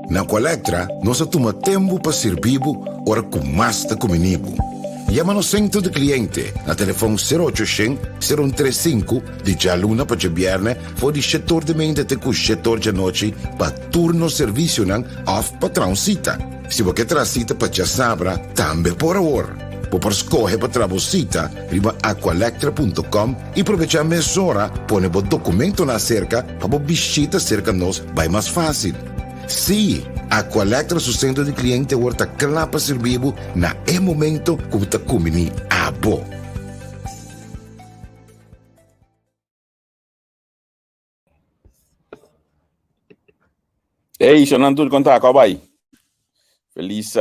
Na Aqualectra nos a tuma tempu pa sirbi bo ora ku mas ta kumini bo. Yama nos Sentro di Kliente na telefon sero ocho shen, sero un tres sinku di djaluna pa djabièrnè for di shetor di meinta te ku shetor djanochi pa tur nos servisionan òf pa traha un sita. Si bo ke traha sita pa djasabra tambe por awor. Bo por skohe pa traha bo sita riba aqualectra punto com i probechá mesora pone bo dokumentonan aserka pa bo bishita serka nos bai mas fásil. Sí, Aqualectra su sentro di kliente awor ta kla pa sirbi bo na e momento ku bo ta kumbiní abo. Hey, shonan tur kon ta, kò bai? Felis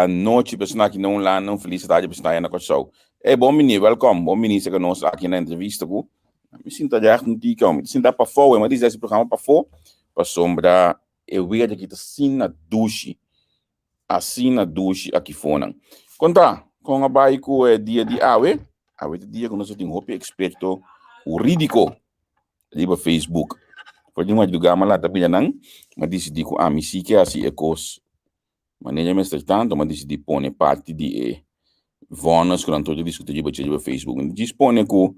nochi persona aki na un landa, un felis tardi persona allá na Kòrsou. Hey, bon bini, welkom, bon bini serka nos aki na entrevista ku. Mi sinta recht un tiki, mi ta sinta pafó, mi a disi hasi programa pafó, pasobra e weer aki ta asina dushi, asina dushi aki fonan. Kon ta? Kon a bai ku e dia di awe? Awe ta dia ku nos a tin hopi eksperto hurídiko. riba Facebook. For di madrugá m'a lanta bira nan, m'a disidí ku ami sí ke hasi e kos manera mester tantu, m'a disidí pone parti di e vònes ku nan tur ta diskutí riba dje riba Facebook. Mi djis pone ku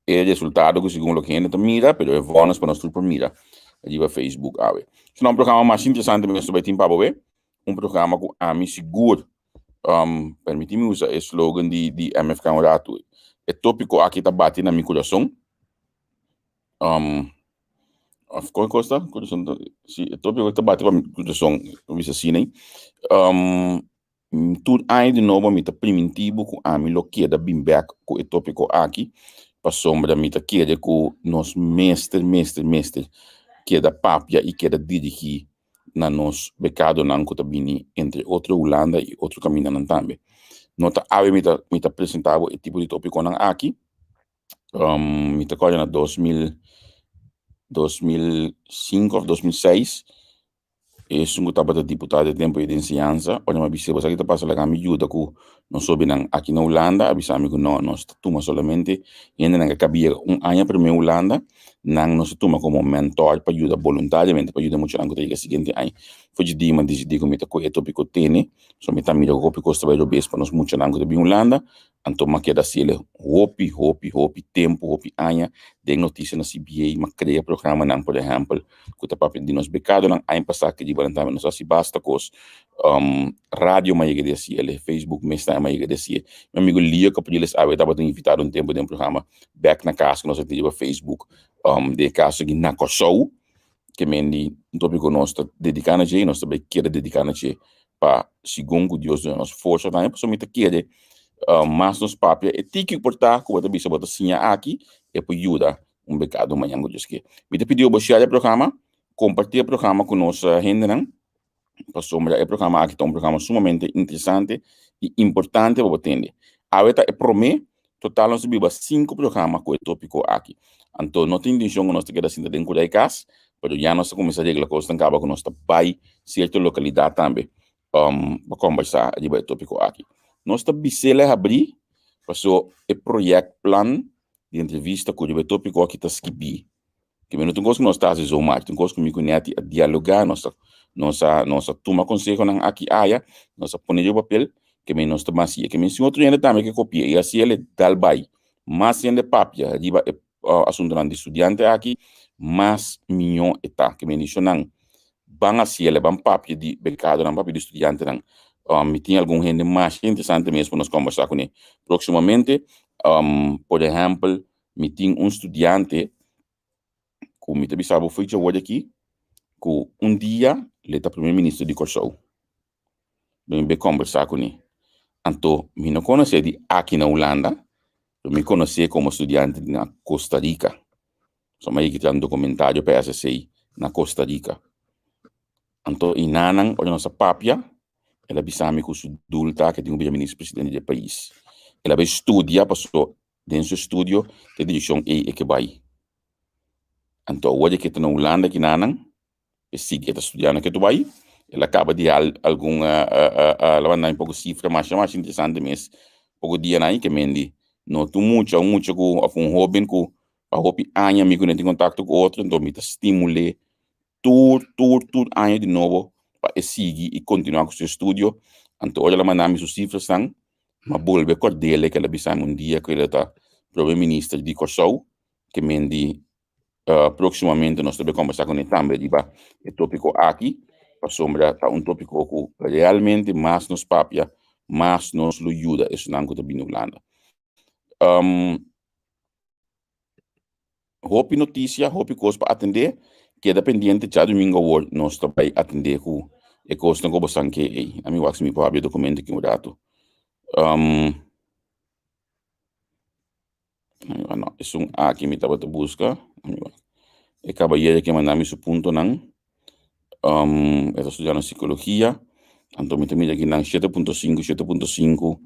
e resultado ku segun loke hende ta mira, pero e vònes pa nos tur por mira riba Facebook awe. So nan un programa mas interesante mester bai tin pa bo be, un programa ku ami sigur Um, permití mi usa e slogan di, di MFK un ratu. E tópiko aki ta bati na mi kurason. Um, of kon kosta? Kurason ta, si, e tópiko ta bati pa mi kurason, bisa asina. Um, tur aña di nobo mi ta primintí bo ku ami lo keda bin bèk ku e tópiko aki, pasobra mi ta kere ku nos mester, mester, mester keda papia i keda dirigí na nos bekadonan ku ta bini entre otro Hulanda i otro kamindanan tambe. No ta awe mi ta mi ta presentá bo e tipo di topikonan aki. Mi ta kòrda na dos mil 2005 òf 2006 esun ku tabata diputado e tempu ei di enseñansa ora mi a bis'é bo sa ki ta pasa laga mi yuda ku nos hobennan aki na Hulanda a bisa mi ku no nos ta tuma solamente hendenan ku a kaba yega un aña promé Hulanda nan nos ta tuma komo mentor pa yuda boluntariamente pa yuda muchanan ku ta yega siguiente aña. For dje dia mi a disidí ku mi ta kohe e tópiko tene, so mi ta mira ku hopi kos ta bai robes pa nos muchanan ku ta bin Hulanda, anto mi a keda hasiel hopi, hopi, hopi tempu, hopi aña den notisia na CBA, mi a krea programanan por ehèmpel ku ta papia di nos bekadonan aña pasá ke riba nan tambe nos a hasi basta kos, radio mi a yega di hasiel, Facebook mes tambe mi a yega di hasiel. Mi amigu Leo Capriles awe tabata un invitado un tempu den programa bek na kas ku nos a tin riba Facebook den e kaso aki na Kòrsou ke men di un tópiko nos ta dediká na dje i nos ta bai keda dediká na dje pa segun ku Dios duna nos forsa tambe pasobra mi ta kere mas nos papia e tiki ku por ta ku bo ta bisa bo ta siña aki e por yuda un bekado mañan ku Dios ke. Mi ta pidi bo share e programa kompartí e programa ku nos hendenan. Pasobra e programa aki ta un programa sumamente interesante i importante pa bo tende. Awe ta e promé, total nos a biba sinku programa ku e tópiko aki. Anto no tin intenshon ku nos ta keda sinta den kura e kas, pero ya nos ta kuminsá regla kosnan kaba ku nos ta bai sierto lokalidat tambe pa kombersá riba e tópiko aki. Nos ta bis'el e habrí paso e proyektplan di entrevista ku riba e tópiko aki ta skibí. Ke no ta un kos ku nos ta hasi zomaar, ta un kos ku mi ku Netty a dialogá, nos a nos a nos a tuma konsehonan aki aya, nos a pone riba papel, ke men nos ta ban hasié. Ke men sin otro hende tambe ke kopi'é i hasié el dal bai. Mas hende papia riba e asuntunan di studiante aki, mas mihó e ta. Ke men di shonnan, ban hasié el, ban papia di bekadonan, papia di studiantenan. Mi tin algun hende masha interesante mes pa nos kombersá kuné próksimamente. Por ehèmpel, Mi tin un studiante ku mi ta bisa bo fecha wòrdu aki ku un dia le ta primer minister di Kòrsou. Mi be kòmbersá kuné. Anto mi no konosé di aki na Hulanda, pero mi konosé komo studiante na Costa Rica. So mi a yega traha un dokumentario pa SSA na Costa Rica. Anto i nanan ora nos a papia, el a bisa mi ku su doel ta ke tin ku bira minister presidente di e pais. El a bai studia paso Den su estudio te direkshon ei e ke bai. Anto awor e ke ta na Hulanda kinanan, e sigui e ta studia na ke tu bai. El a kaba di hal algun el a manda mi poko sifra masha masha interesante mes poko dianan ei ke mendi no ta un mucha, un mucha ku òf un hóben ku pa hopi aña mi ku no tin kontakto ku otro, anto mi ta stimul'é tur tur tur aña di nobo. pa e sigui i kontinuá ku su estudio. Anto ora el a manda mi su sifrasnan, m'a bolbe kord'el ku el a bisa mi un dia ku el a ta prome minister di Kòrsou, ke men di próksimamente nos ta bai kòmbersá kuné tambe riba e tópiko aki, pasobra ta un tópiko ku realmente mas nos papia, mas nos lo yuda esunnan ku ta bini Hulanda. Hopi notisia, hopi kos pa atendé. Keda pendiente djadumingu awor nos ta bai atendé ku e kosnan ku bo san ke ei. Ami wak si mi por habri e dokumento aki un ratu. Ami wak no, esun aki mi tabata buska. Ami wak. E kabayero ke manda mi su puntonan. E ta studiando sikologia. Anto mi ta mira akinan 7.5, 7.5,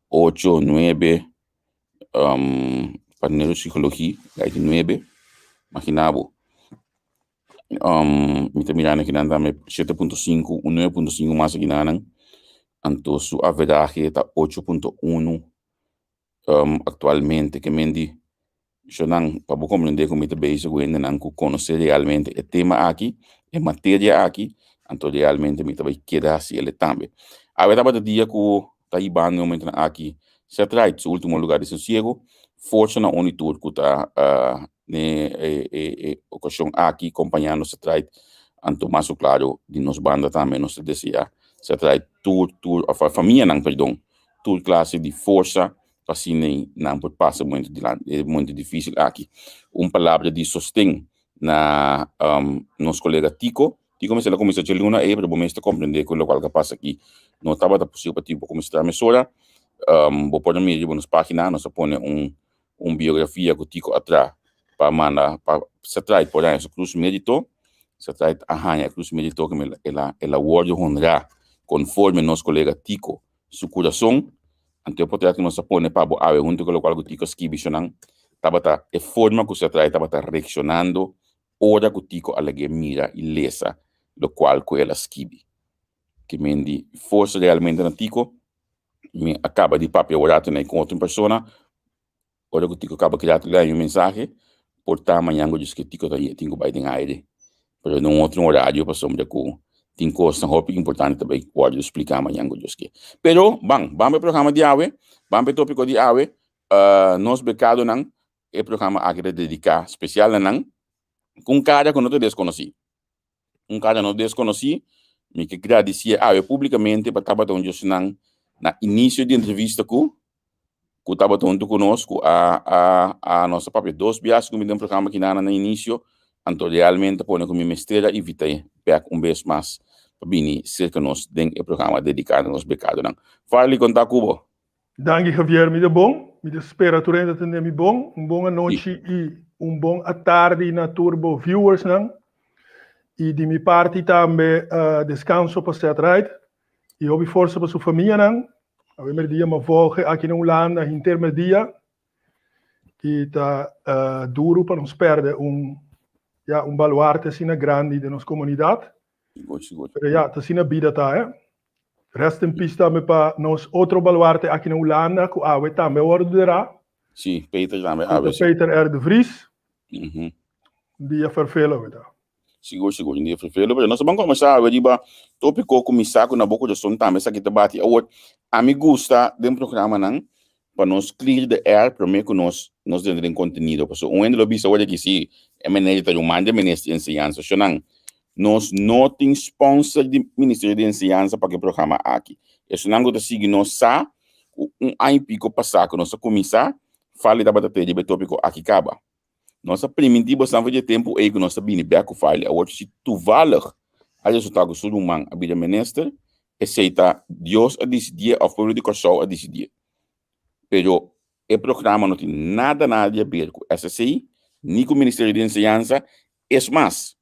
8, 9. Pa neuropsychologie gai di nuebe, imagina bo. Mi ta mirando akinan tambe 7.5, un 9.5 mas akinanan. Anto su averahe ta 8.1 aktualmente. Ke men di Shownan, pa bo komprendé ku mi ta bezig ku hendenan ku konosé realmente e tema aki, e materia aki, anto realmente mi ta bai keda hasi el tambe. Awe tabata dia ku ta hibando e momentonan aki Seth Wright, su ultimo lugar di sosiego, forsa na un i tur ku ta ne e e e okashon aki kompañando Seth Wright, anto mas ku klaro di nos banda tambe nos ta deseá Seth Wright tur tur òf famianan perdon tur klase di forsa pa asina nan por pasa e momento dilanti e momento dificil aki. Un palabra di sosten na nos colega Tico. Tico mester a cuminsa djaluna ey, pero bo mes ta comprende cu locual cu a pasa aki no tabata posibel pa Tico cuminsa traha mesora. Bo por a mira riba nos pagina, nos a pone un un biografia cu Tico a traha pa manda pa sa traha por haña su cruz merito. Sa traha a haña e cruz merito cu el a el a wordo honra conforme nos colega Tico su kurason. Anto e potret ku nos a pone pa bo awe huntu ku lokual ku Tico a skibi shonan tabata e forma ku Satrae tabata reakshonando ora ku Tico a lag'é mira i lesa lokual ku el a skibi. Ke men di forsa realmente na Tico. Mi a kaba di papia un ratu na e ku otro persona. Ora ku Tico kaba keda ta lei un mensahe, por ta mañan ku djis ke Tico ta tin ku bai den aire. Pero den un otro horario pasobra ku tin kosnan hopi importante ta bai wòrdu spliká mañan ku Dios ke. Pero ban, ban pa e programa di awe, ban pa e topiko di awe, nos bekadonan, e programa aki ta dediká spesial na nan, ku un kara ku no ta deskonosí. Un kada no deskonosí, mi ke gradisié awe públikamente pa tabata un djosnan na inisio di entrevista ku ku tabata huntu ku nos, ku a a a nos a papia dos bias ku mi den programa kinana na inisio, anto realmente pone ku mi mester a invit'é bèk un bes mas pa bini serka nos den e programa dediká na nos bekadonan. Farley, kon ta ku bo? Danki Javier, mi ta bon, mi ta spera tur hende ta tende mi bon. Un bon anochi i un bon atardi na tur bo viewersnan. I di mi parti tambe deskanso pa Seth Wright i hopi forsa pa su famianan. Awe merdia mi a volge aki na Hulanda hinter merdia i ta duru pa nos perde un ya un baluarte asina grandi den nos komunidat. Sigur, sigur. Pero ya, ta asina bida ta, eh. Rest in peace tambe pa nos otro baluarte aki na Hulanda ku awe tambe a wòrdu derá. Sí, Peter tambe awe. Ku ta Peter R. de Vries. Un dia fervelo awe ta. Sigur, sigur, un dia fervelo. Pero nos a ban kòmbersá awe riba tópiko ku mi sa ku na bo kurason tambe esaki ta bati. Awor, ami gusta den programanan pa nos clear the air prome ku nos nos drenta den kontenido. Pasobra un hende lo bisa awor aki si e meneer ta ruman di e minister di enseñansa. Shonnan, nos no tin sponsor di Ministerio di Enseñansa pa ku e programa aki. Esunnan ku ta sigui nos sa ku un aña i piko pasá ku nos a kuminsá, Farley tabata te riba e tópiko aki kaba. Nos a primintí bosan for di e tempu ei ku nos ta bini bèk ku Farley. Awor si tuvallig a resultá ku su ruman a bira minister, esei ta Dios a disidié òf pueblo di Kòrsou a disidié. Pero e programa no tin nada nada di haber ku SSI ni ku Ministerio di Enseñansa. Es mas,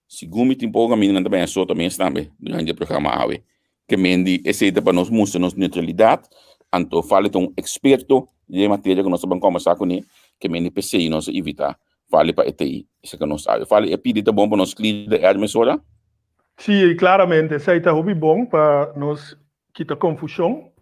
segun mi tin poko kaminda nan ta baña soto mes tambe durante e programa awe. Ke men di esei ta pa nos mustra nos neutralidat, anto Farley ta un eksperto den e materia ku nos ta ban kòmbersá kuné, ke men di p'esei nos a invitá Farley pa e tei esaki nos awe. Farley, e pidi ta bon pa nos clear the air mesora? Sí, claramente esei ta hopi bon pa nos kita confusion.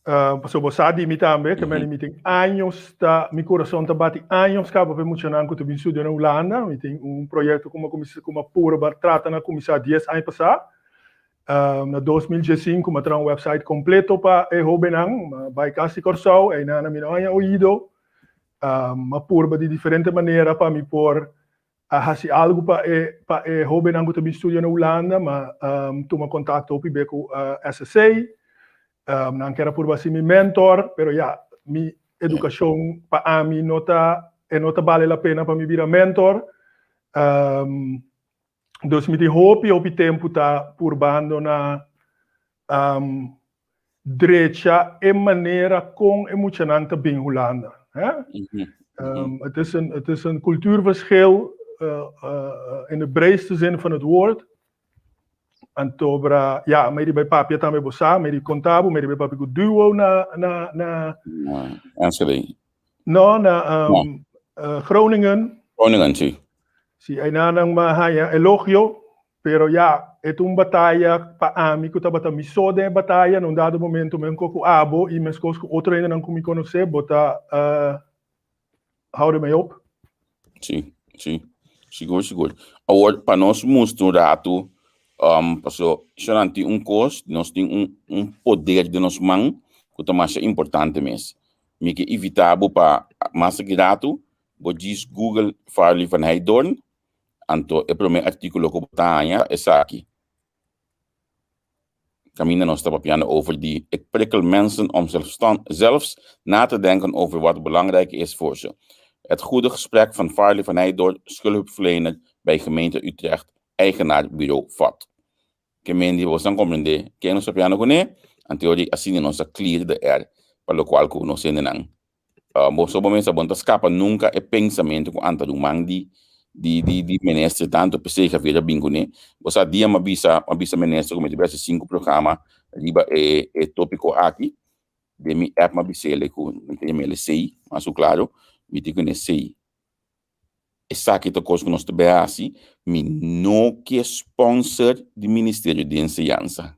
Pasobra bo sa di mi tambe, te mende mi tin años ta, mi corazon ta bati años caba pa e muchanan cu ta bin studia na Hulanda. Mi tin un proyecto cu mi a cuminsa, cu mi a purba trata na cuminsa dies aña pasa. Na 2015 m'a traha un website kompleto pa e hóbennan. M'a bai Kas di Kòrsou, einan mi no haña oido. M'a purba di diferente manera pa mi por a hasi algu pa e pa e hóbennan ku ta bin studia na Hulanda. M'a tuma kontakto hopi be ku SSC. Nan ker a purba hasi mi mentor, pero ya, mi edukashon pa ami no ta e no ta bale la pena pa mi bira mentor. Dus mi tin hopi, hopi tempu ta purbando na drecha e manera kon e muchanan ta bin Hulanda. Hè? Het is een, het is een cultuurverschil in de breedste zin van het woord. Anto bra, ja, mi di bai papia tambe bo sa, mi di konta bo, mi di bai papia ku duo na, na, na. Enschede. No, na um, Groningen. Groningen, si. Si, einan m'a haña elogio, pero ya, e ta un bataya pa ami ku tabata mi so den e bataya, na un dado momento meskos ku abo i meskos ku otro hendenan ku mi konosé, bo ta uh, hou ermee op. Si, si. Sigur, sigur. Awor, pa nos mustra un ratu, um, paso, nan tin un kos, nos tin un, un poder den nos man ku ta masha importante mes. Mi ke invitá bo pa mas aki ratu, bo djis Google Farley van Heydoorn, anto e promé artíkulo ku bo ta haña esaki. Kaminda nos ta papiando over di ik prikkel mensen om zelfs na te denken over wat belangrijk is voor ze. Het goede gesprek van Farley van Heydoorn, schuldhulpverlener bij gemeente Utrecht, eigenaar bureau VAT. Ke men di boso nan komprendé ken nos papiando kuné, anto di asina nos a clear the air pa lokual ku nos hendenan Boso bo mester bon ta skapa nunka e pensamentu ku anta ruman di di di di minister tantu p'esei Javier a bin kuné. Bo sa dia m'a bisa m'a bisa minister ku mi ta bai hasi sinku programa riba e e topiko aki. Den mi app m'a bis'el ku mi ta yam'el esei, mas ku klaro mi tin kuné esei. Esaki ta kos ku nos ta bai hasi, mi no ke sponsor di Ministerio di Enseñansa.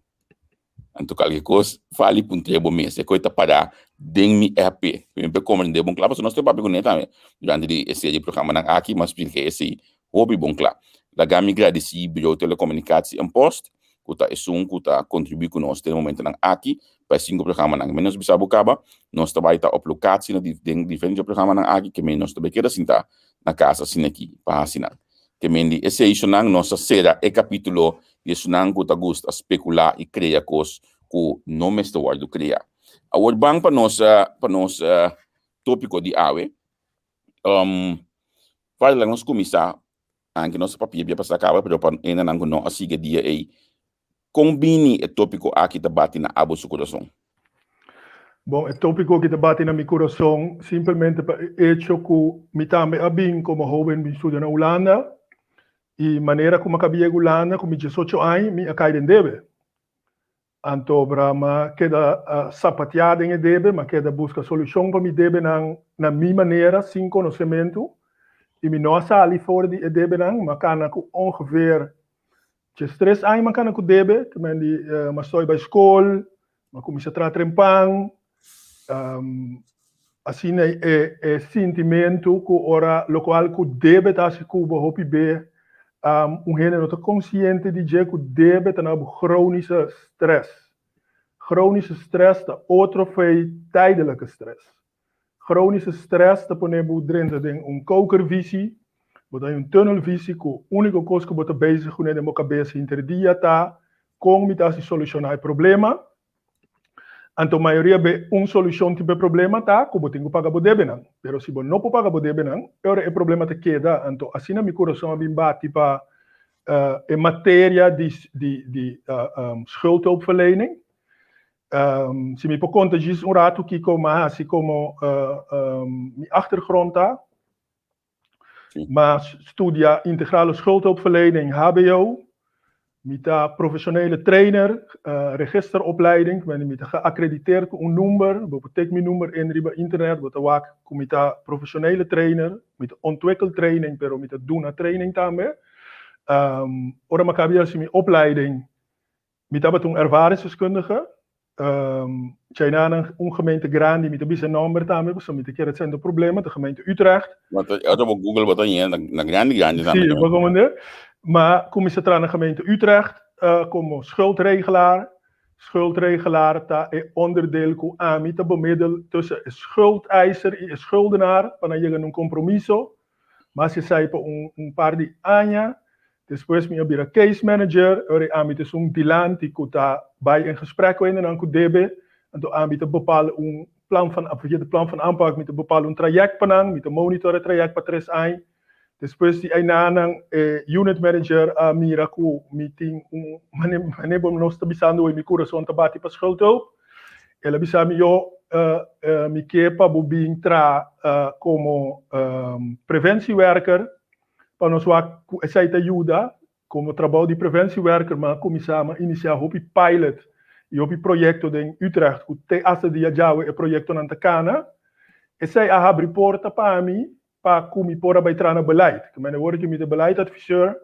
Anto kalke kos fali puntra bo mes, e koe ta pará den mi app. Mi por komprendé bon kla, pasobra nos ta papia kuné tambe durante di e serie programanan aki, m'a splika esei hopi bon kla. Laga mi gradisí Bureau Telecommunicatie en Post ku ta esun ku ta kontribuí ku nos den e momentonan aki pa e sinku programanan. Men nos bisa bo kaba, nos ta bai ta op lokatie na den diferente programanan aki ke men nos ta bai keda sintá na kas asina aki pa hasi nan. Ke men di eseisonan nos a sera e kapítulo di esunnan ku ta gusta spekulá i krea kos ku no mester wòrdu kreá. Awor ban pa nos pa nos tópiko di awe. Fácil nos kuminsá Anke nos a papia bia pasá kaba, pero pa hendenan ku no a sigui e dia ei, kon bini e tópiko aki ta bati na abo su kurason? Bon, e tópiko aki ta bati na mi kurason simpelmente pa e echo ku mi tambe a bin komo hóben bin studia na Hulanda i manera ku mi a kaba yega Hulanda ku mi diesocho aña mi a kai den debe. Anto bra m'a keda sapatiá den e debe, m'a keda buska solushon pa mi debenan na mi manera, sin konosementu, i mi no a sali for di e debenan. M'a kana ku ongeveer diestres aña m'a kana ku debe, te men di m'a stoi bai skol, m'a kuminsá traha trempan, Asina e e sintimentu ku ora lokual ku debe ta hasi ku bo hopi be un hende no ta konsiente di dje ku debe ta na bo chronische stress. Chronische stress ta otro fei tijdelijke stress. Chronische stress ta pone bo drenta den un kokervisie, bo ta den un tunnelvisie ku uniko kos ku bo ta bezig kuné den bo kabes hinter dia ta kon mi ta hasi solushoná e problema. Anto mayoria be un solushon tin pa e problema ta ku bo tin ku paga bo debenan. Pero si bo no por paga bo debenan, e ora e problema ta keda. Anto asina mi kurason a bin bati pa e materia di di di schuldhulpverlening. Si mi por konta djis un ratu kiko mi a hasi komo mi achtergrond ta. M'a studia integrale schuldhulpverlening, hbo. Mi ta profesionele trainer, registeropleiding. Mi ta geacrediteerd ku un number. Bo por tik mi number in riba internet, bo ta wak ku mi ta profesionele trainer. Mi ta ontwikkel training, pero mi ta duna training tambe. Ora mi a kaba di hasi mi opleiding, Mi tabata un ervaringsdeskundige. China un gemeente grandi, mi ta bisa e nomber tambe, pasobra mi ta kere sendo problema, ta gemeente Utrecht. Ma ta ora bo Google bo ta haña na grandi grandi tambe. Si, bo komprende. Ma kuminsá traha na gemeente Utrecht. komo schuldregelaar. Schuldregelaar ta e onderdeel ku ami ta bemiddel tussen e schuldeiser i e schuldenaar pa nan yega na un kompromiso. Mas esei pa un par di aña. Despues mi a bira case manager, ora e ami ta esun dilanti ku ta bai en gesprek ku hendenan ku debe, anto ami ta bepal un plan van, via de plan van aanpak mi ta bepal un trayèkt pa nan, mi ta monitor e trayèkt pa tres aña. Despues di einanan e unit manager a mira ku mi tin un, mane bo nos ta bisando hoy mi kurason ta bati pa schuldhulp. El a bisa mi yo mi ke pa bo bin traha komo preventiewerker pa nos wak ku esei ta yuda. Komo trabou di preventiewerker mi a kuminsá, mi a inisiá hopi pilot i hopi proyekto den Utrecht ku te asta dia djawe e proyektonan ta kana. Esei a habri porta pa mi pa ku mi por a bai traha na beleid. Ku mene worde ku mi ta beleidadviseur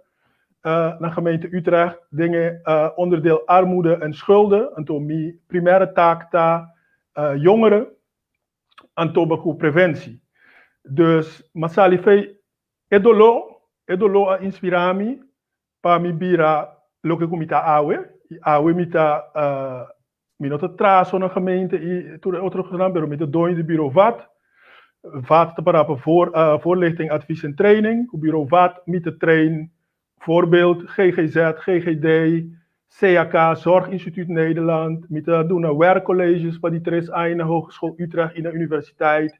na gemeente Utrecht den e onderdeel armoede en schulden. Anto mi primaire taak ta jongeren anto ba ku preventie. Dus m'a sali fei e doló, e doló a inspirá mi pa mi bira loke ku mi ta awe. I awe mi ta Mi no ta traha so na gemeente i tur e otro kosnan, pero mi ta doño di Bureau VAT. VAT ta para pa voor, Voorlichting, Advies en Training. Ku Bureau VAT mi ta train voorbeeld GGZ, GGD, CAK, Zorginstituut Nederland. Mi ta duna werkcolleges pa di tres aña na Hogeschool Utrecht i na universiteit.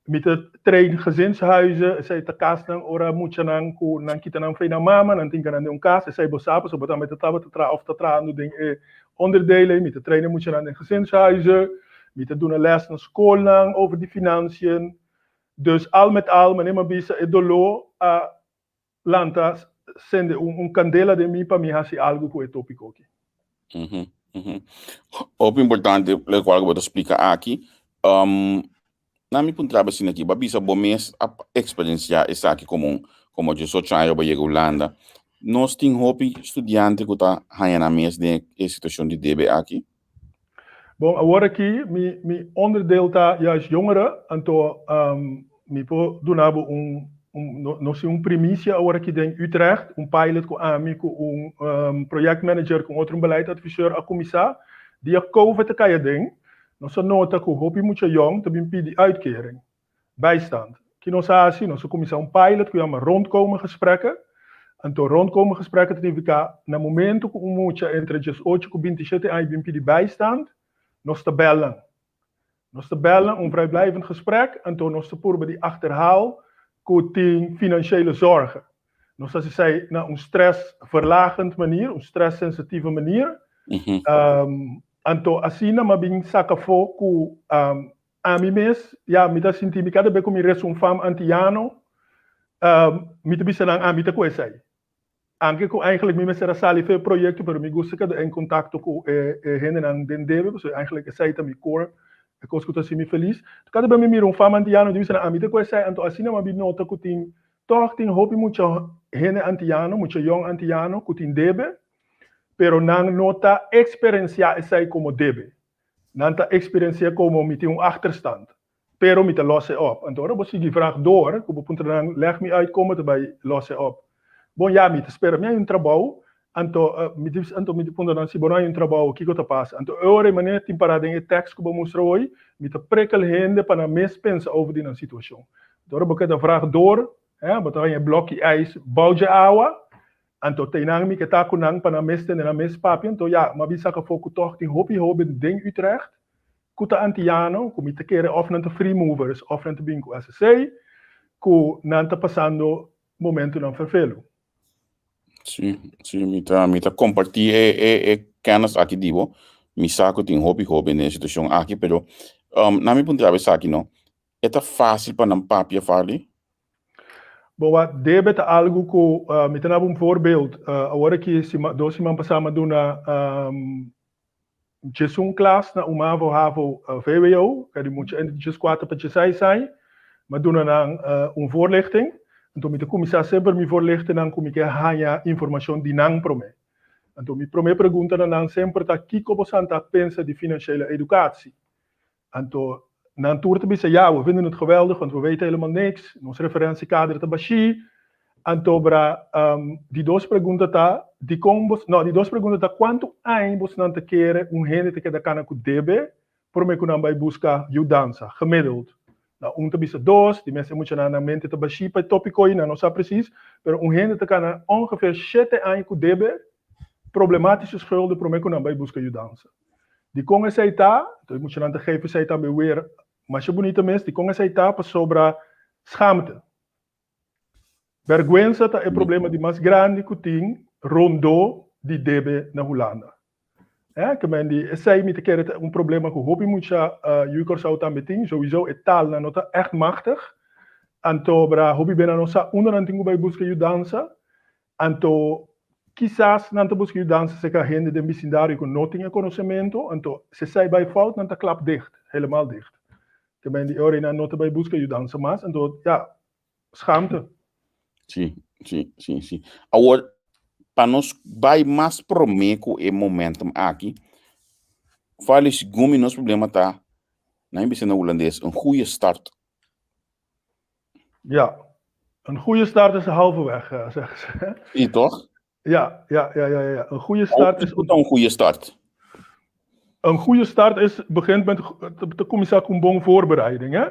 Mi ta train gezinshuizen, esei ta kasnan ora muchanan ku nan kita nan fei nan mama, nan tin ka nan den un kas, esei bo sa pasobra bo tambe ta tabata traha òf ta trahando den e onderdelen. Mi ta train e muchanan den gezinshuizen, mi ta duna lès na skolnan over di financiën. Dus al met al, manera mi a bisa, e doló a lanta sende un kandela den mi pa mi hasi algu ku e topiko aki. Hopi importante lokual ku bo ta splika aki. Na mi puntra bo asina aki, bo a bisa bo mes a eksperensiá esaki komo un komo diesocho aña bo yega Hulanda. Nos tin hopi studiante ku ta haña nan mes den e situashon di debe aki? Bon, awor aki mi mi onderdeel ta juist jongeren, anto mi por duna bo un un no no si un primisia awor aki den Utrecht, un pilot ku ami ku un projectmanager ku un otro beleidadviseur a kuminsá. Dia covid a kai aden, nos a nota ku hopi mucha yong ta bin pidi uitkering. Bijstand. Ki nos a hasi? Nos a kuminsá un pilot ku yama Rondkomen Gesprekken. Anto Rondkomen Gesprekken ta nifiká na momento ku un mucha entre diesocho ku bintishete aña bin pidi bijstand, nos ta bèl nan. Nos ta bèl nan un vrijblijvend gesprek, anto nos ta purba di achterhaal ku tin financiële zorgen. Nos ta hasi esei na un stress verlagend manier, un stress sensitieve manier. Anto asina m'a bin saka afó ku Ami mes, ya, mi ta sinti mi kada be ku mi resa un fam antiano, mi ta bisa nan ami ta ku esei. Anke ku eigenlijk mi mester a sali for e proyekto, pero mi gusta keda en kontakto ku e e hendenan den debe, pasobra eigenlijk esei ta mi core, e kos ku ta hasi mi felis. Kada be mi mira un fam antiano, mi ta bisa nan ami ta ku esei, anto asina mi a bin nota ku tin tòg tin hopi mucha hende antiano, mucha yòn antiano ku tin debe, pero nan no ta eksperensiá esei komo debe. Nan ta experiencia como mi tin un achterstand, pero mi ta los e op. Anto ora bo sigui vraag door, cu bo puntra nan, leg mi uit como ta bay los e op. Bon ya, mi ta spera mi hay un trabou, anto mi di, anto mi ta puntra nan, si bo no hay un trabou, kico ta pasa? Anto e ora e manera tin para den e tekst cu bo mustra hoy, mi ta prikkel hende pa nan mes pensa over di nan situacion. Anto ora bo keda vraag door, he, bo ta haña e blokkie ijs bou dje awa, Anto teinan mi ke ta ku nan pa nan mes tende nan mes papia. Anto ya, m'a bisa kafó ku tòg tin hopi hóben den Utrecht ku ta antiano, ku mi ta kere òf nan ta free movers òf nan ta bin ku SSC, ku nan ta pasando momentunan ferfelu. Sí, sí, mi ta, mi ta kompartí e, e, e kennis aki di bo. Mi sa ku tin hopi hóben den e situashon aki, pero um, na mi puntra bo esaki no, e ta fásil pa nan papia, Farley? Bon, wak, debe ta algu ku mi ta daba un voorbeeld. Awor aki, sima, dos siman pasá mi a duna djesun klas na un mavo, havo, vwo, ka di mucha entre djeskuater pa djeseis aña. Mi a duna nan un voorlichting. Anto mi ta kuminsá semper mi voorlichtingnan ku mi ke haña informashon di nan promé. Anto mi promé pregunta na nan semper ta, Kiko bosan ta pensa di financiële educatie? Anto nan tur ta bisa, ja, we vinden het geweldig, want we weten helemaal niks. Nos referentiekader ta bashí. Antobra um, di dos pregunta ta, dikon bos, no, di dos pregunta ta kuantu aña bosnan ta kere un hende ta keda kana ku debe promé ku nan bai buska yudansa, gemiddeld. Nou, un ta bisa dos, di mes e muchanan nan mente ta bashí pa e tópiko ei, nan no sa presis, pero un hende ta kana ongeveer shete aña ku debe problematische schulden promé ku nan bai buska yudansa. Dikon esei ta? Entonces e muchanan ta geef esei tambe weer masha bunita mes, dikon esei ta? Pasobra schaamte. Bèrgwensa ta e problema di mas grandi ku tin rondó di debe na Hulanda. Eh, ke men di esei mi ta kere ta un problema ku hopi mucha yu Kòrsou tambe tin. Souiso e taalnan no ta ègt machtig. Anto bra hopi bena no sa unda nan tin ku bai buska yudansa. Anto kisas nan ta buska yudansa serka hende den bisindario ku no tin e konosementu. Anto si esei bai fout nan ta klap dicht, helemaal dicht. Ke men di e ora ei nan no ta bai buska yudansa mas. Anto ya, schaamte. Sí, sí, sí, sí. Awor, pa nos bai mas promé ku e momentum aki, Farley, segun mi nos problema ta, nan bisa na hulandes, een goede start. Ja, een goede start is halverweg, eh, zeggen ze. Sí, toch? Ja, ja, ja, ja, ja. Een goede start is... Een goede start? Een goede start is, begint met te kuminsá ku un bon voorbereiding, hè?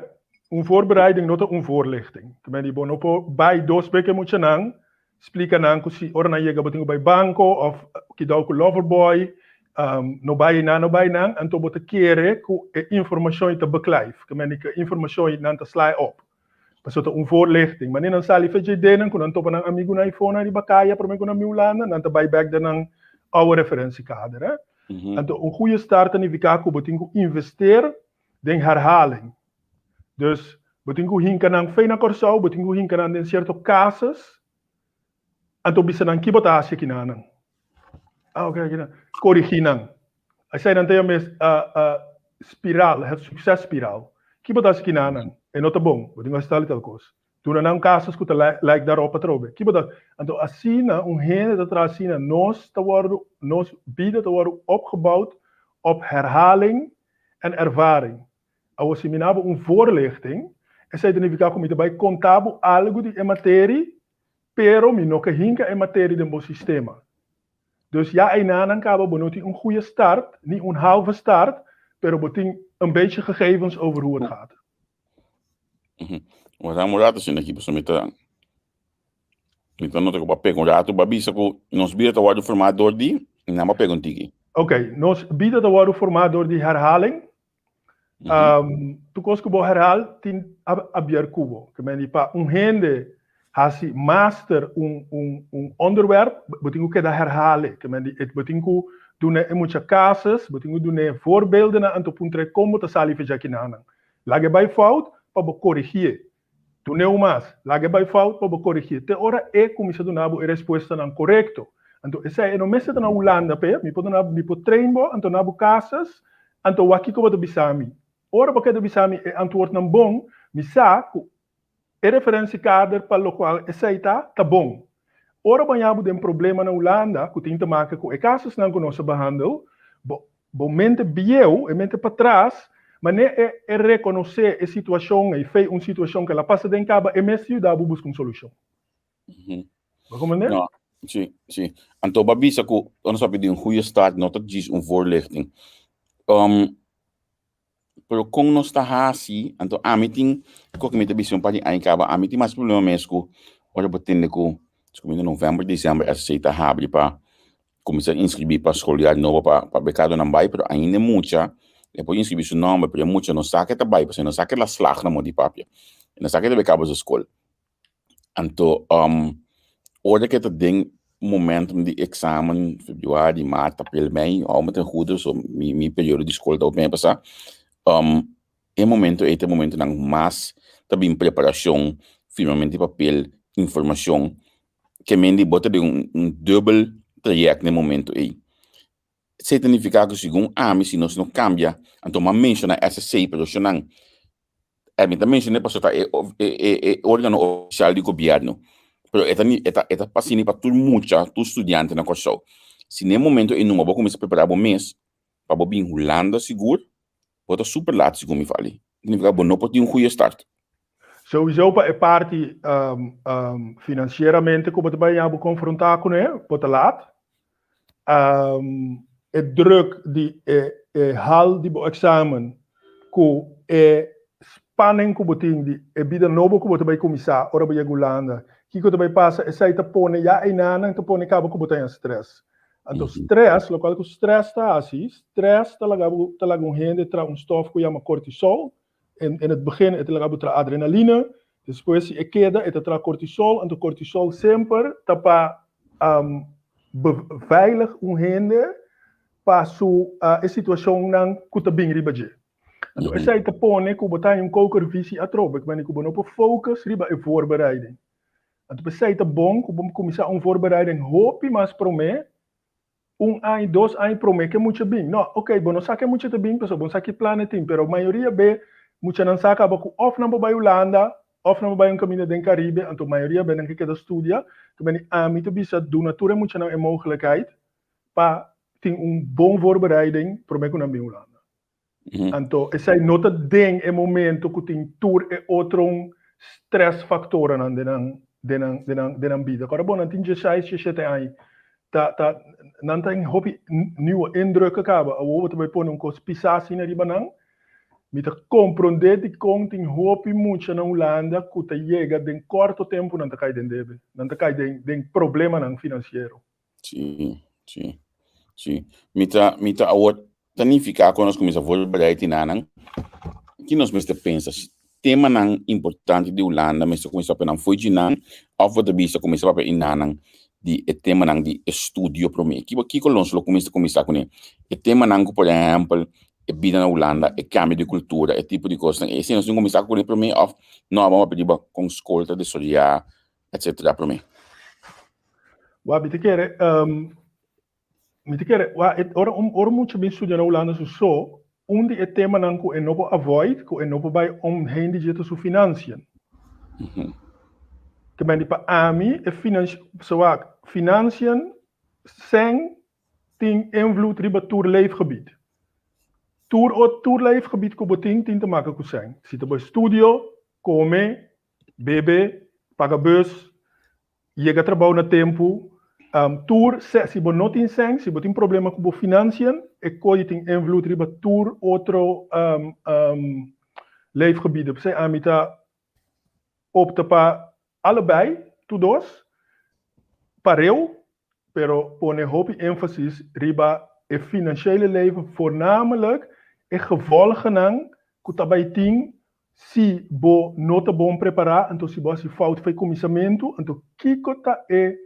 Un voorbereiding no ta un voorlichting. Te men di bo no por bai dos beke muchanan, splika nan ku si ora nan yega bo tin ku bai banko of kidou ku loverboy, um, no bai einan, no bai einan, anto bo ta kere ku e informashon ei ta beklijf. Te men di ku e informashon ei nan ta sla e op. Pasobra ta un voorlichting. Manera nan sali fe dje denan ku nan topa nan amigunan eifonan riba kaya promé ku nan mi Hulanda, nan ta bai bèk den nan oude referentiekader, hè. Anto un goede start ta nifiká ku bo tin ku investeer den herhaling. Dus bo tin ku hinka nan fe na Kòrsou, bo tin ku hinka nan den sierto casus, anto bisa nan ki bo ta hasi akinanan. Ah, oké, akinan. Korigí nan. Esei nan ta yama es spiraal, het successpiraal. Ki bo ta hasi akinanan? E no ta bon, bo tin ku hasi tal i tal kos. Duna nan casus ku ta lijk daarop atrobe. Ki bo ta Anto asina un hende ta traha asina, nos ta wòrdu, nos bida ta wòrdu opgebouwd op herhaling en ervaring. Awor si mi na bo un voorlichting, esei ta nifiká ku mi ta bai konta bo algu di e materi, pero mi no ke hinka e materi den bo sistema. Dus ya einanan kaba bo no tin un goeie start, ni un halve start, pero bo tin een beetje gegevens over hoe het gaat. Wak un rato asina aki pasobra mi ta mi ta nota ku bo a pega un rato bo a bisa ku nos bida ta wòrdu formá dor di nan bo a pega un tiki. Ok, nos bida ta wòrdu formá dor di herhaling. Tur kos ku bo herhal tin a bier ku bo. Ke men di pa un hende hasi master un un un onderwerp bo tin ku keda herhal e. Ke men di bo tin ku duna e mucha casus, bo tin ku duna e voorbeeldennan anto puntra e kon bo ta sali fecha kinanan. Laga e bai fout pa bo korigié. Dun'é un mas. Laga e bai fout pa bo korigié. Te ora e kuminsá duna bo e respuestanan korekto. Anto esei e no mester ta na Hulanda p'e. Mi por duna bo, mi por train bo anto na bo kasas, anto wak kiko bo ta bisa mi. Ora bo keda bisa mi e antwoordnan bon, mi sa ku e referentiekader pa lokual esei ta, ta bon. Ora bo haña bo den problema na Hulanda ku tin te make ku e kasusnan ku nos a behandel, bo Bo mente bieu, e mente patras, manera e e rekonosé e situashon ei, fei un situashon ku el a pasa den kaba, e mes yuda bo buska un solushon. Bo komprendé? No, sí, sí. Anto bo a bisa ku nos a pidi un goede start, no ta djis un voorlichting. Um, pero kon nos ta hasi, anto ami tin, koke mi ta bisa un par di aña kaba, ami tin mas problema mes ku ora bo tende ku, skuminda novèmber, desèmber SC ta habri pa kuminsá inskribí pa skoljaar nobo pa pa bekadonan bai, pero ainda e mucha e por inskribí su nòmber, pero e mucha no sa ke ta bai, pasobra e no sa ke la slag na moda di papia, e no sa ke ta bai kaba su skol. Anto ora ke ta den momentum di eksamen, februari, mart, april, mei, awor mi ta hudu, so mi mi periodo di skol ta hopi pasá, e momento ei ta e momentonan mas ta bin preparashon, firmamento di papel, informashon, ke men di bo ta den un dubbel trayèkt na e momento ei. Esei ta nifiká ku segun ami si nos no kambia, anto mi a menshoná SSC pero shonnan e mi ta menshoné pasobra ta e e e órgano ofisial di gobièrnu, pero e ta e ta e ta asina pa tur mucha, tur studiante na Kòrsou. Si na e momento ei numa bo kuminsá prepará bo mes pa bo bin Hulanda sigur, bo ta super lat segun mi fali. Signifiká bo no por tin un goeie start. Souiso pa e parti financieramente ku bo ta bai bo konfrontá kuné, bo ta laat. E druk di e e hal di bo eksamen ku e spanning ku bo tin di e bida nobo ku bo ta bai kuminsá ora bo yega Hulanda, kiko ta bai pasa, esei ta pone ya einanan ta pone kaba ku bo ta haña stress. Anto stress, lokual ku stress ta hasi, stress ta laga bo ta laga un hende traha un stof ku yama cortisol. In in het begin e ta laga bo traha adrenaline, despues si e keda e ta traha cortisol, anto cortisol semper ta pa beveilig un hende pa su e situacionnan cu ta bin riba dje. Anto esey ta pone cu bo ta haña un kokervisie atrobe, cu mende cu bo no por focus riba e voorbereiding. Anto p'esey ta bon cu bo cuminsa un voorbereiding hopi mas prome Un aña, dos aña promé ke mucha bin. No, ok, bo no sa ke mucha ta bin pasobra bo no sa ki plan e tin, pero mayoria be muchanan sa kaba ku òf nan por bai Hulanda òf nan por bai un kaminda den Karibe, anto mayoria be nan ke keda studia. Ta bini ami ta bisa duna tur e muchanan e mogelijkheid pa tin un bon voorbereiding promé ku nan bin Hulanda. Anto esei no ta den e momento ku tin tur e otro stressfactorennan den nan den nan den nan den nan bida. Kòrda bo nan tin dieseis, diesshete aña ta ta nan ta den hopi nieuwe indrukken kaba. Awor bo ta bai pone un kos pisá asina riba nan. Mi ta komprondé dikon tin hopi mucha na Hulanda ku ta yega den kòrto tempu nan ta kai den debe, nan ta kai den den problemanan finansiero. Sí, sí, sí. Mi ta, mi ta awor ta nifiká ku nos kuminsá voorbereid tinanan, ki nos mester pensa? Temanan importante di Hulanda mester kuminsá papia nan fo'i djinan òf bo ta bisa kuminsá papia inanan di e temanan di estudio promé? Kiko kiko nos lo kuminsá kuminsá kuné? E temanan ku por ehèmpel e bida na Hulanda, e kambio di kultura, e tipo di kosnan esei nos tin kuminsá kuné promé òf no a bo papia riba kon skol ta desaroyá etcetera promé. Wa mi ta kere mi ta kere wa e ora un ora mucha bin studia na Hulanda su so un di e temanan ku e no por avoid ku e no por bai omheen di dje ta su financiën. Ke men di pa ami e finan so wak financiën sèn tin invloed riba tur leefgebied. Tur o tur leefgebied ku bo tin tin te maken ku sèn. Si ta bo estudio, kome, bebe, paga bus, yega trabou na tempu, tur si bo no tin sèn, si bo tin problema ku bo financiën, e koe tin invloed riba tur otro leefgebieden. P'esei ami ta opta pa allebei, tur dos, pareu, pero pone hopi énfasis riba e financiële leven, voornamelijk e gevolgennan ku ta bai tin si bo no ta bon prepará, anto si bo hasi fout for e kuminsamentu, anto kiko ta e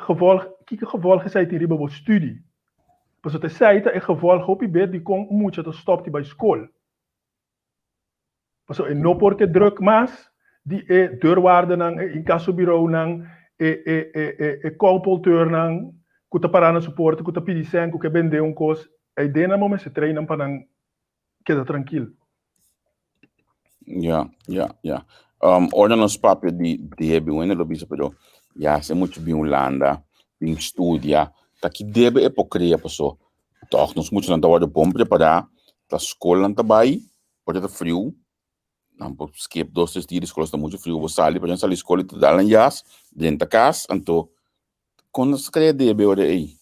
gevolg, kiko gevolg esei tin riba bo studie? Pasobra esei ta e gevolg hopi bet dikon un mucha ta stòp di bai skol. Pasobra e no por ke druk mas di e deurwaardernan, e inkassobureaunan, e e e e e kolporteurnan ku ta pará na su porta, ku ta pidi sèn, ku ke bendé un kos. Ei den nan bo mester train nan pa nan keda trankil. Ja, ja, ja. Ora nos papia di debe, un hende lo bisa, pero ya se mucho bin Hulanda, bin studia, ta ki debe e por krea paso Tòg nos muchanan ta wòrdu bon prepará, ta skol nan ta bai, ora ta friu, nan por skip dos tres dia di skol si ta muchu friu, bo sali, pa nan sali skol i ta dal nan jas, drenta kas, anto kon nos ta krea debe ora ei?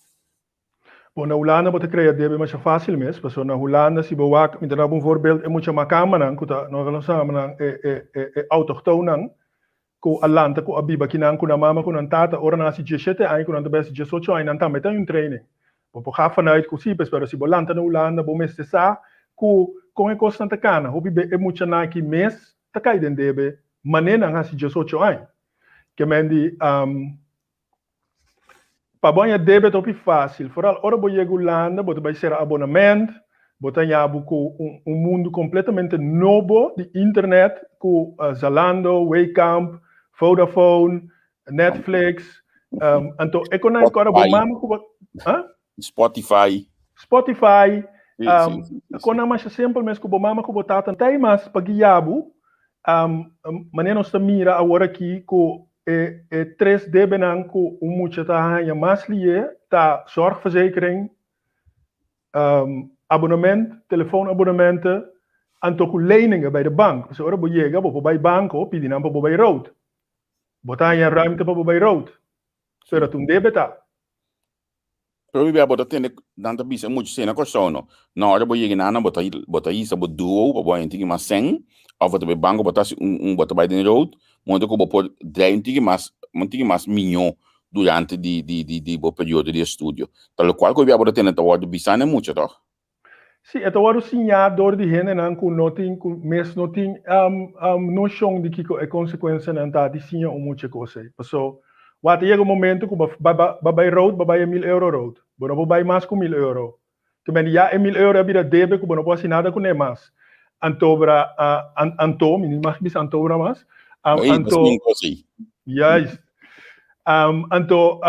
Bon, na Hulanda bo ta krea debe masha fásil mes, pasobra na Hulanda si bo wak, mi ta daba un voorbeeld, e mucha makamanan ku ta, nos ta yama nan e e e outochtoonnan, ku a lanta ku a biba kinan ku nan mama ku nan tata ora nan hasi diesshete aña ku nan ta bai hasi diesocho aña nan tambe ta un training. Bo por ga vanuit ku si pues pero si bo lanta na Hulanda bo mester sa ku kon e kosnan ta kana. Hopi be e muchanan aki mes ta kai den debe manera nan hasi diesocho aña. Ke men di Pa bo haña debet hopi fásil, foral ora bo yega Hulanda, bo ta bai sera abonament, bo ta haña bo ku un mundu kompletamente nobo di internet ku Zalando, Wehkamp, Vodafone, Netflix, anto e konai ku ora bo mama ku bo, ha? Spotify. Spotify, konai masha simpel mes ku bo mama ku bo tata no ta ei mas pa guia bo, manera nos ta mira awor aki ku E e tres debenan ku un mucha ta haña mas lié ta zorgverzekering, abonament, telefoonabonnementen Anto ku leningen bij de bank. Pasobra ora bo yega bo por bai banko pidi nan pa bo bai rood. Bo ta haña ruimte pa bo bai rood. Pero ta un debe ta. Pero mi bia bo ta tende nan ta bisa muchu sena Kòrsou no. Na ora bo yega nan bo ta bo ta hisa bo duo pa bo haña un tiki mas sèn òf bo ta bai banko bo ta hasi un un bo ta bai den road modo ku bo por drei un tiki mas un tiki mas miñó durante di di di di bo periodo di estudio. Ta lokual ku mi bia bo ta tende ta wòrdu bisa na e mucha tòg? Sí, e ta wòrdu siñá dor di hendenan ku no tin ku mes no tin noshon di kiko e konsekuensianan ta di siña un mucha kos ei. Paso, wak ta yega un momento ku bo ba bai road, bo bai e mil euro road. Bo no por bai mas ku mil euro. Te mende ya e mil euro a bira debe ku bo no por hasi nada kuné mas. Antobra, anto, mi no mag bisa antobra mas. Anto, juist. Anto,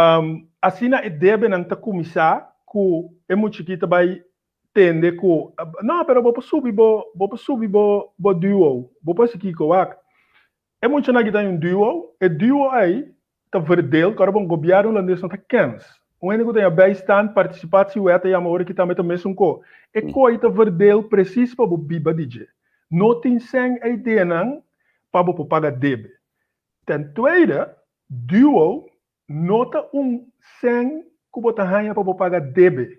asina e debenan ta kuminsá ku e muchikita bai tende ku, No, pero bo por subi bo, bo por subi bo, bo duo. Bo por hasi kiko? Wak, e muchanan aki ta un duo, e duo ei ta verdeeld, ku ora bon gobièrnu hulandes no ta kens. Un hende ku ta den bijstand, participatiewet ta yama ora ki tambe ta mesun ko. E koi ta verdeeld presis pa bo biba di dje. No tin sèn ei denan pa bo por paga debe. Ten tweede, duo no ta un sèn ku bo ta haña pa bo paga debe.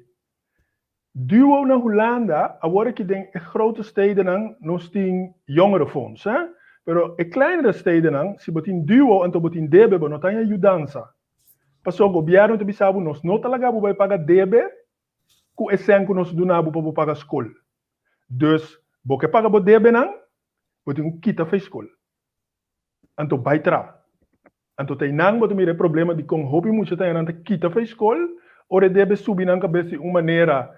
Duo na Hulanda, awor aki den e grote stedennan nos tin jongerenfonds, hè? Pero e kleinere stedennan, si bo tin duo anto bo tin debe, bo no ta haña yudansa. Pasobra gobièrnu ta bisa bo nos no ta laga bo bai paga debe ku e sèn ku nos duna bo pa bo paga skol. Dus, bo ke paga bo debenan, bo tin ku kita fei skol. Anto bai tra. Anto ta einan bo ta mira e problema di kon hopi mucha ta nan ta kita for e skol ora e debe subi nan kabes di un manera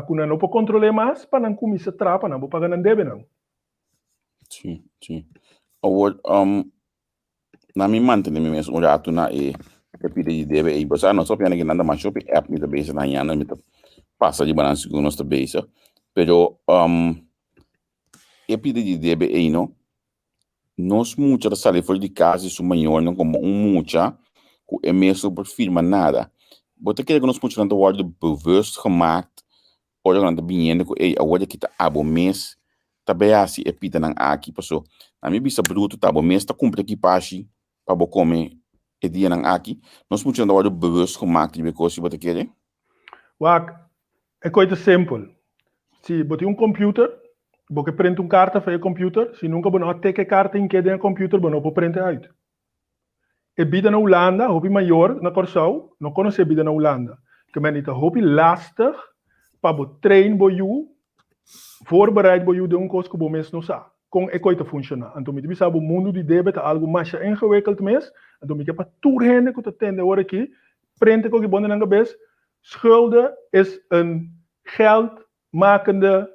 ku nan no por kontrol'é mas pa nan kuminsá tra pa nan por paga nan debenan. Sí, sí. Awor, na mi mantené mi mes un ratu na e e pida di debe ei. Bo sa, nos hopi hende nan ta masha hopi app mi ta bezig na hañando, mi ta pasa riba nan segun nos ta bezig. Pero, E pida di debe ei no. Nos mucha ta sali for di kas di su mayornan komo un mucha ku e mes no por firma nada. Bo ta kere ku nos muchanan ta wòrdu bewust gemaakt ora ku nan ta biniendo ku ey awor aki ta abo mes ta bay hasi e pidanan aki paso na mi bisa bruto ta abo mes ta kumpra kipashi pa bo kome e dianan aki. Nos muchanan ta wòrdu bewust gemaakt riba e kos si bo ta kere? Wak, e koi ta simpel. Si bo tin un computer, bo ke print un karta for e computer, si nunka bo no a teka e karta hinke den e computer, bo no por print e uit. E bida na Hulanda, hopi mayor na Kòrsou no konosé bida na Hulanda. Ke men di ta hopi lastig pa bo train bo yu, voorbereid bo yu den un kos ku bo mes no sa kon e koi ta funshoná. Anto mi ta bisa bo mundu di debe ta algu masha ingewikkeld mes, anto mi ke pa tur hende ku ta tende awor aki Prente koki bon den nan kabes, schulden is een geldmakende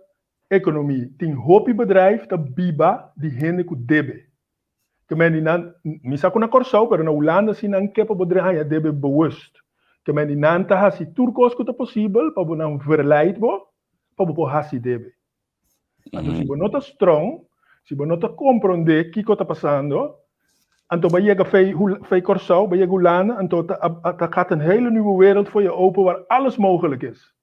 economie. Tin hopi bedrijf ta biba di hende ku debe. Ke men di nan, mi sa ku na Kòrsou, pero na Hulanda si nan ke pa bo dre haña debe bewust. Ke men di nan ta hasi tur kos ku ta posibel pa bo nan verleid bo pa bo por hasi debe. Anto si bo no ta strong, si bo no ta komprondé kiko ta pasando, anto bo a yega fei fei Kòrsou, bo a yega Hulanda, anto ta ta gaat een hele nieuwe wereld voor je open waar alles mogelijk is.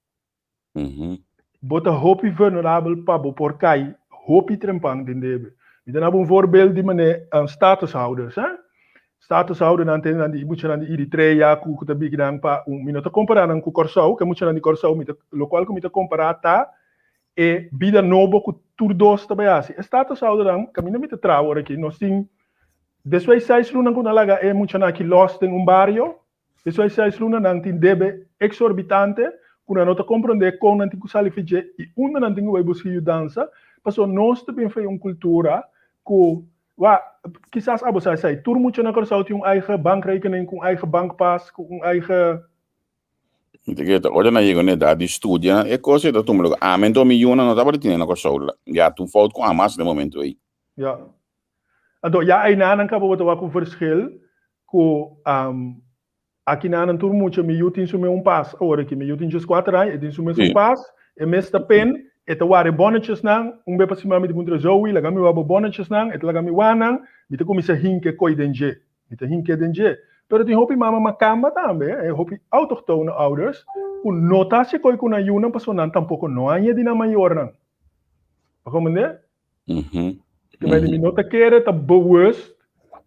Bo ta hopi vulnerabel pa bo por kai hopi trempan den debe. Mi ta daba un voorbeeld di manera statushouders, hè. Statushoudernan ta hendenan di muchanan di Eritrea ku ku ta biki nan pa un, mi no ta kompará nan ku Kòrsou, ke muchanan di Kòrsou mi ta lokual ku mi ta kompará ta e bida nobo ku tur dos ta bai hasi. E statushoudernan, kaminda mi ta traha awor aki, nos tin despues seis lunan ku nan laga e muchanan aki lòs den un bario, despues seis luna nan tin debe eksorbitante ku nan no ta komprondé kon nan tin ku sali for dje i unda nan tin ku bai buska yudansa, pasobra nos ta bin for un kultura ku Wa, kisas abo sa esei. Tur mucha na Kòrsou tin un eigen bankrekening, ku un eigen bankpas, ku un eigen. Mi ta kere ta ora nan yega na edat di studia, e kos ei ta tuma lugar. Ami anto mi yunan no tabata tene na Kòrsou. Ya ta un fout ku ami hasi na e momento ei. Ya. Anto ya einan nan kaba bo ta wak un verschil ku Aki nan tur mucha, mi yu tin su mes un pas awor aki, mi yu tin djeskuater aña, e tin su mes un pas, e mes ta pen, e ta wara e bonnetjesnan, un be pa siman mi ta puntra Zoe, laga mi wak bo bonnetjesnan, e ta laga mi wak nan, mi ta kuminsá hinka e koi den dje, mi ta hink'é den dje. Pero tin hopi mama makamba tambe, e hopi autochtone ouders, ku no ta hasi e koi ku nan yunan pasobra nan tampoko no a haña di nan mayornan. Bo comprende? Ke men mi no ta kere ta bewust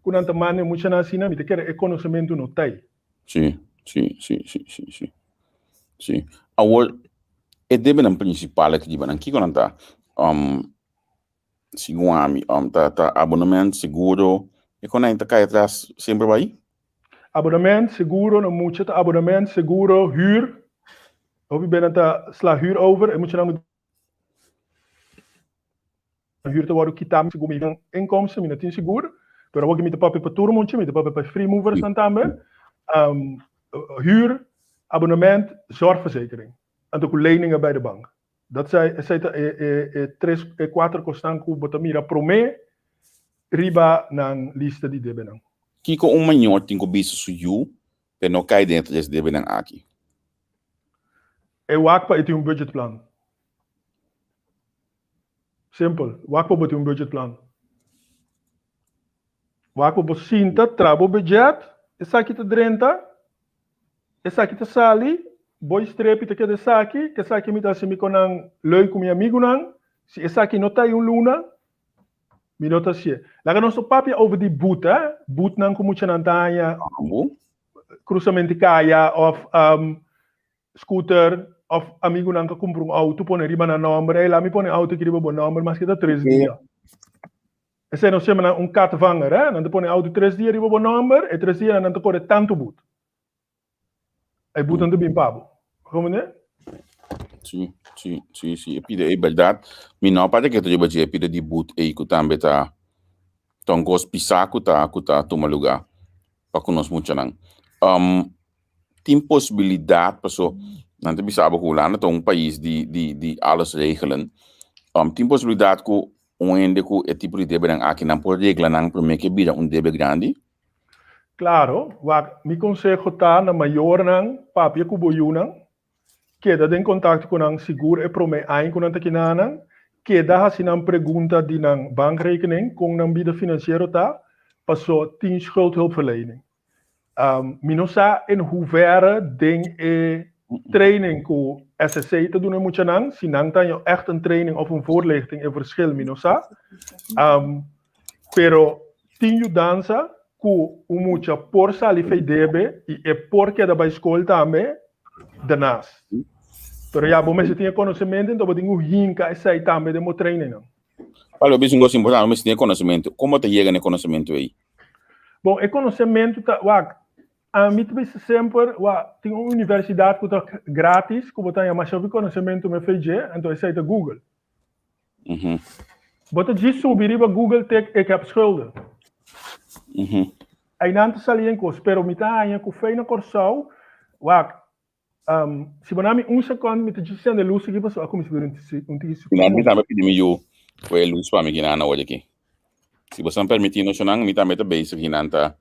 ku nan ta manda e muchanan asina, mi ta kere e konosementu no ta ei. Sí, sí, sí, sí, sí, sí. Sí. Awor, e debenan prinsipal aki riba nan, kiko nan ta? Um, segun ami, um, ta, ta abonement, seguro, e kon ta kai atras semper bai? Abonement, seguro, no mucha ta abonement, seguro, huur. Hopi benen ta sla huur over, e muchanan Huur ta wòrdu kitá segun mi inkomsten, mi no tin sigur, pero awor ku mi ta papia pa tur mucha, mi ta papia pa e free moversnan tambe. Huur, abonement, zorgverzekering. Anto ku leningen bij de bank. Dat zijn, esei ta e, e, e tres, e kuater kosnan ku bo ta mira promé riba nan lista di debenan. Kiko un mayor tin ku bisa su yu pa e no kai den e tres debenan aki? E wak pa e tin un budgetplan. Simpel. Wak pa bo tin un budgetplan. Wak pa bo sinta, traha bo budget, esaki ta drenta, esaki ta sali, bo strepi ta keda esaki, esaki mi ta hasi mi konan leuk ku mi amigunan, si esaki no ta ei un luna, mi no ta hasié. Laga nos no papia over di boet, eh, boetnan ku muchanan ta haña, krusamento di kaya òf scooter of amigunan ka kumpra un auto pone riba nan nomber, ey laat mi pone auto aki riba bo nomber maske ta tres dia. Esei nos yama nan un katvanger, eh? Nan ta pone auto tres dia riba bo nomber, e tres dianan nan ta kore tantu but. E butnan ta bin pa bo. Comprende? Sí, sí, sí, sí. E pida ei bèrdat. Mi no aparte ke ta riba dje e pida di but ei ku tambe ta ta un kos pisá ku ta ku ta tuma lugá pa ku nos muchanan. Um, tin posibilidad paso nan ta bisa bo ku Hulanda ta un pais di di di alles regelen. Um, tin posibilidad ku un hende ku e tipo di debenan aki nan por regla nan prome ke bira un debe grandi? Claro, wak, mi conseho ta na mayornan papia ku bo yunan, keda den contacto ku nan sigur e prome aña ku nan ta kinanan, keda hasi nan pregunta di nan bankrekening kon nan bida financiero ta, paso tin schuldhulpverlening. Um, mi no sa in hoeverre den e training ku SSC ta duna muchanan, si nan ta echt een training of een voorlichting e verschil, mi no sa. Um, pero tin yudansa ku un mucha por sali fei debe i e por keda bai skol tambe daarnaast. Pero ya, bo mester tin e konosementu, enton bo tin ku hinka esei tambe den bo trainingnan. Pablo, bisa un kos importante, bo mester tin e konosementu. Kon bo ta yega na e konosementu ei? Bon, e konosementu ta, wak, ami ta bisa semper, wak, tin un universidat ku ta gratis, ku bo ta haña masha hopi konosementu me fei dje, anto esei ta Google. Bo ta djis subi riba Google tek ik heb schulden. Einan ta sali en kos, pero mi ta haña ku fei na Kòrsou, wak, Um, si bo na mi un second, mi ta djis sende luz aki pasobra a kuminsá bira un tiki Nan mi tambe pidi mi yu ku e luz pa mi kinan awor aki. Si boso permití nos nan, mi tambe ta bezig kinan ta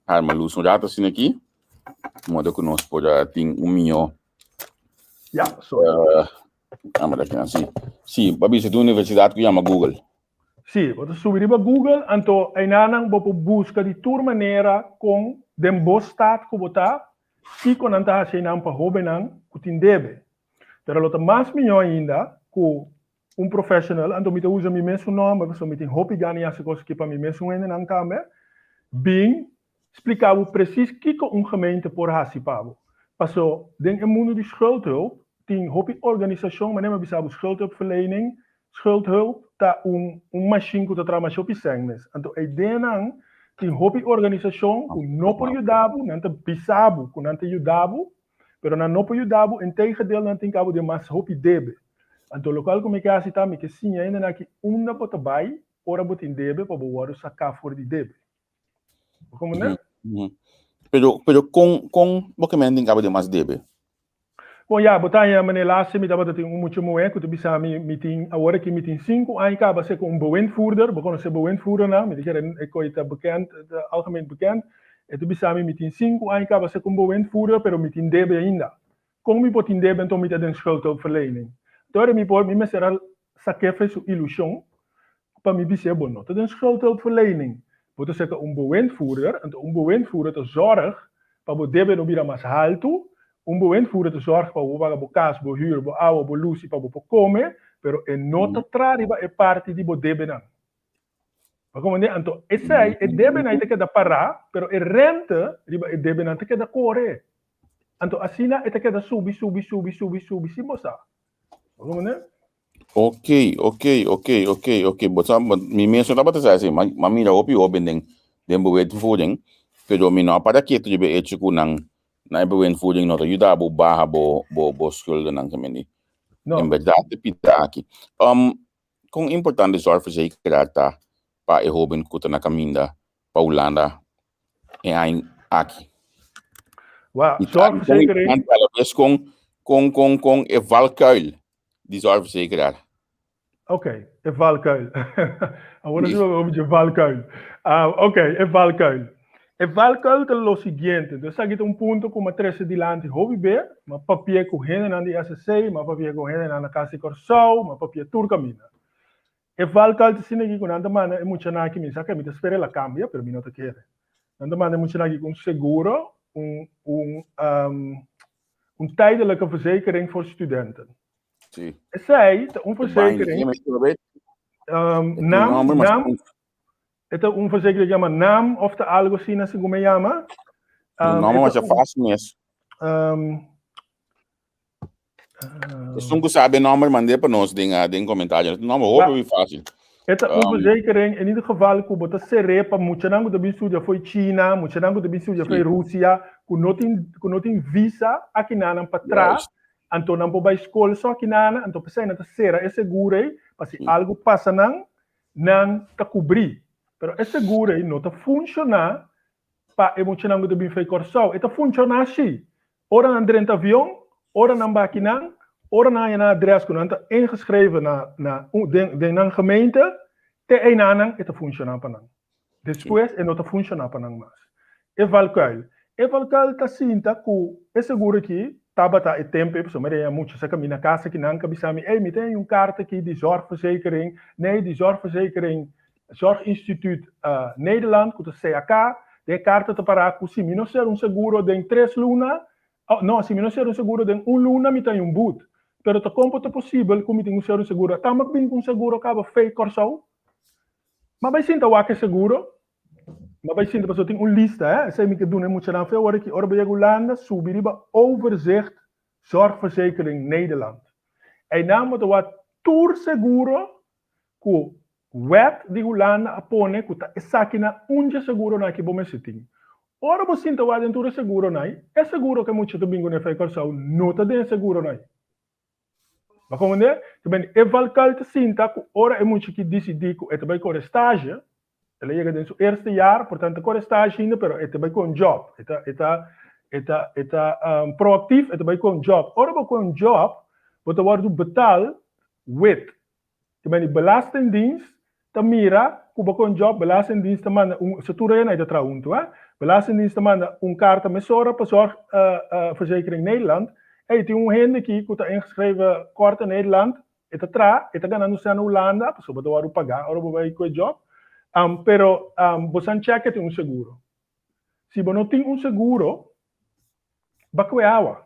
arma luz un rato asina aki. Modo ku nos por tin un mihó. Ja, sorry. Arma aki, si. Si, bo a bisa tin un universidat ku yama Google. Si, bo ta subi riba Google, anto einanan bo por buska di tur manera kon den bo stad ku bo ta, Kiko nan ta hasi einan pa hóbennan ku tin debe? Pero lo ta mas mihó ainda ku un professional, anto mi ta usa mi mesun nòmber pasobra mi tin hopi gana di hasi kos aki pa mi mesun hendenan tambe, bin splika bo presis kiko un gemeente por hasi pa bo. Paso den e mundu di schuldhulp tin hopi organisashon, manera mi a bisa bo schuldhulpverlening, Schuldhulp ta un un mashin ku ta traha masha hopi sèn mes. Anto e ideanan tin hopi organisashon ku no por yuda bo, nan ta bisa bo ku nan ta yuda bo, pero nan no por yuda bo, integendeel nan tin kabo den mas hopi debe. Anto lokual ku mi ke hasi ta mi ke siña hendenan aki unda bo ta bai ora bo tin debe pa bo wòrdu saká for di debe. Bo komprende? Pero pero kon kon bo ke men tin kabo den mas debe? Bon ya, bo ta haña manera laatste mi tabata tin un mucha muhé ku ta bisa mi, mi tin awor aki mi tin sinku aña kaba seka un bewindvoerder, bo konosé bewindvoerdernan, mi ta kere e koi ta bekend, ta algemeen bekend, e ta bisa mi, mi tin sinku aña kaba seka un bewindvoerder pero mi tin debe ainda. Kon mi por tin debe anto mi ta den schuldhulpverlening? Anto mi por mi mester a sak'é for su ilushon pa mi bis'é bo no ta den schuldhulpverlening, bo ta seka un bewindvoerder, anto un bewindvoerder ta zorg pa bo debe no bira mas haltu, un bewindvoerder ta zorg pa bo paga bo kas, bo hür, bo awa, bo lus i pa bo por kome, pero e no ta traha riba e parti di bo debenan. Bo comprende? Anto esei, e debenan ei ta keda pará, pero e rente riba e debenan ta keda kore. Anto asina e ta keda subi, subi, subi, subi, subi sin bo sa. Bo comprende? Ok, ok, ok, ok, ok. Bo sa, mi mes no tabata sa esei. Ma, ma mira hopi hoben den, den bewindvoering, pero mi no a para ketu riba e hecho ku nan, nan e bewindvoering no ta yuda bo baha bo, bo, bo schuldennan, kemeni. No. En berdad e pita aki. Um, Kon importante zorgverzekeraar ta pa e hoben ku ta na kaminda pa Hulanda e aña aki? Wa, I ta kon zorgverzekering. importante a la bes kon kon kon kon e valkuil di zorgverzekeraar. Ok, e valkuil. Awor nos a papia di valkuil. Ah, ok, e valkuil. E valkuil ta lo siguiente. Entonces esaki ta un punto ku mi a trese dilanti hopi be, mi a papia ku hendenan di SSC, mi a papia ku hendenan na Kas di Kòrsou, mi a papia tur kaminda. E valkuil ta asina aki ku nan ta manda e muchanan aki, mi sa ke mi ta spera el a kambia, pero mi no ta kere. Nan ta manda e muchanan aki ku un seguro, un un un tijdelijke verzekering voor studenten. Sí. Esei ta un E baño, verzekering, nam, nam, E ta un verzekering que yama NAM of ta algo asina segun me yama. Um, e nomber ta masha un, fácil mes. um, Esun ku sabe nomber mand'é pa nos den ah, den komentario. Nomber Ba, hopi fácil. e ta un Um, verzekering in ieder geval ku bo ta ser'é pa muchanan ku ta bin studia fo'i China, muchanan ku ta bin studia fo'i sí, Rusia, ku no tin ku no tin visa akinanan pa tra, juist. anto nan por bai skol so akinana, anto p'esei nan ta sera e seguro ei pa si Sí. algu pasa nan, nan ta kubrí. Pero e seguro ei no ta funshoná pa e muchanan ku ta bin fei Kòrsou. E ta funshoná sí ora nan drenta avion, ora nan baki nan, ora nan haña nan adrès ku nan ta ingeschreven na na den den nan gemeente, te einanan e ta funshoná pa nan. Despues e no ta funshoná pa nan mas. E valkuil. E valkuil ta sinta ku e seguro aki tabata e tempu ei, pasobra mi a reña mucha sa kaminda kas aki nan ka bisa mi, ey mi ta haña un karta aki di zorgverzekering, nee di zorgverzekering, Zorginstituut Nederland ku ta CAK, den e karta ta pará ku si mi no sera un seguro den tres luna, oh no, si mi no sera un seguro den un luna mi ta haña un but. Pero ta kon por ta posibel ku mi tin ku sera un seguro? Ata mi bin ku un seguro kaba fei Kòrsou? Ma bai sinta wak e seguro. Ma bai sinta pasobra tin un lista, eh. Esei mi ke duna e muchanan fe ora ki ora bo yega Hulanda subi riba Overzicht Zorgverzekering Nederland. Einan bo ta wak tur seguro ku wet di Hulanda a pone ku ta esakinan un dje seguronan ki bo mester tin. Ora bo sinta wak den tur e seguronan, e seguro ku e mucha ta bin ku ne fei Kòrsou no ta den e seguronan. Bo comprende? Te ben e valkuil ta sinta ku ora e mucha ki disidí ku e ta bai kore stage, el a yega den su eerste jaar, por tanto kore stage ainda, pero e ta bai ku un job. E ta e ta e ta e ta proactief, e ta bai ku un job. Ora bo ku un job, bo ta wòrdu betaal wit. Te ben di Belastingdienst ta mira ku bo ku un job, Belastingdienst ta manda un, se tur rena e ta traha huntu, eh. Belastingdienst ta manda un karta mesora pa Zorgverzekering Nederland, ey tin un hende aki ku ta ingeschreven kort in Nederland, e ta traha, e ta ganando sèn na Hulanda, pasobra bo ta wòrdu pagá ora bo bai ku e job, pero bo san chèk e tin un seguro. Si bo no tin un seguro, ba kue awa.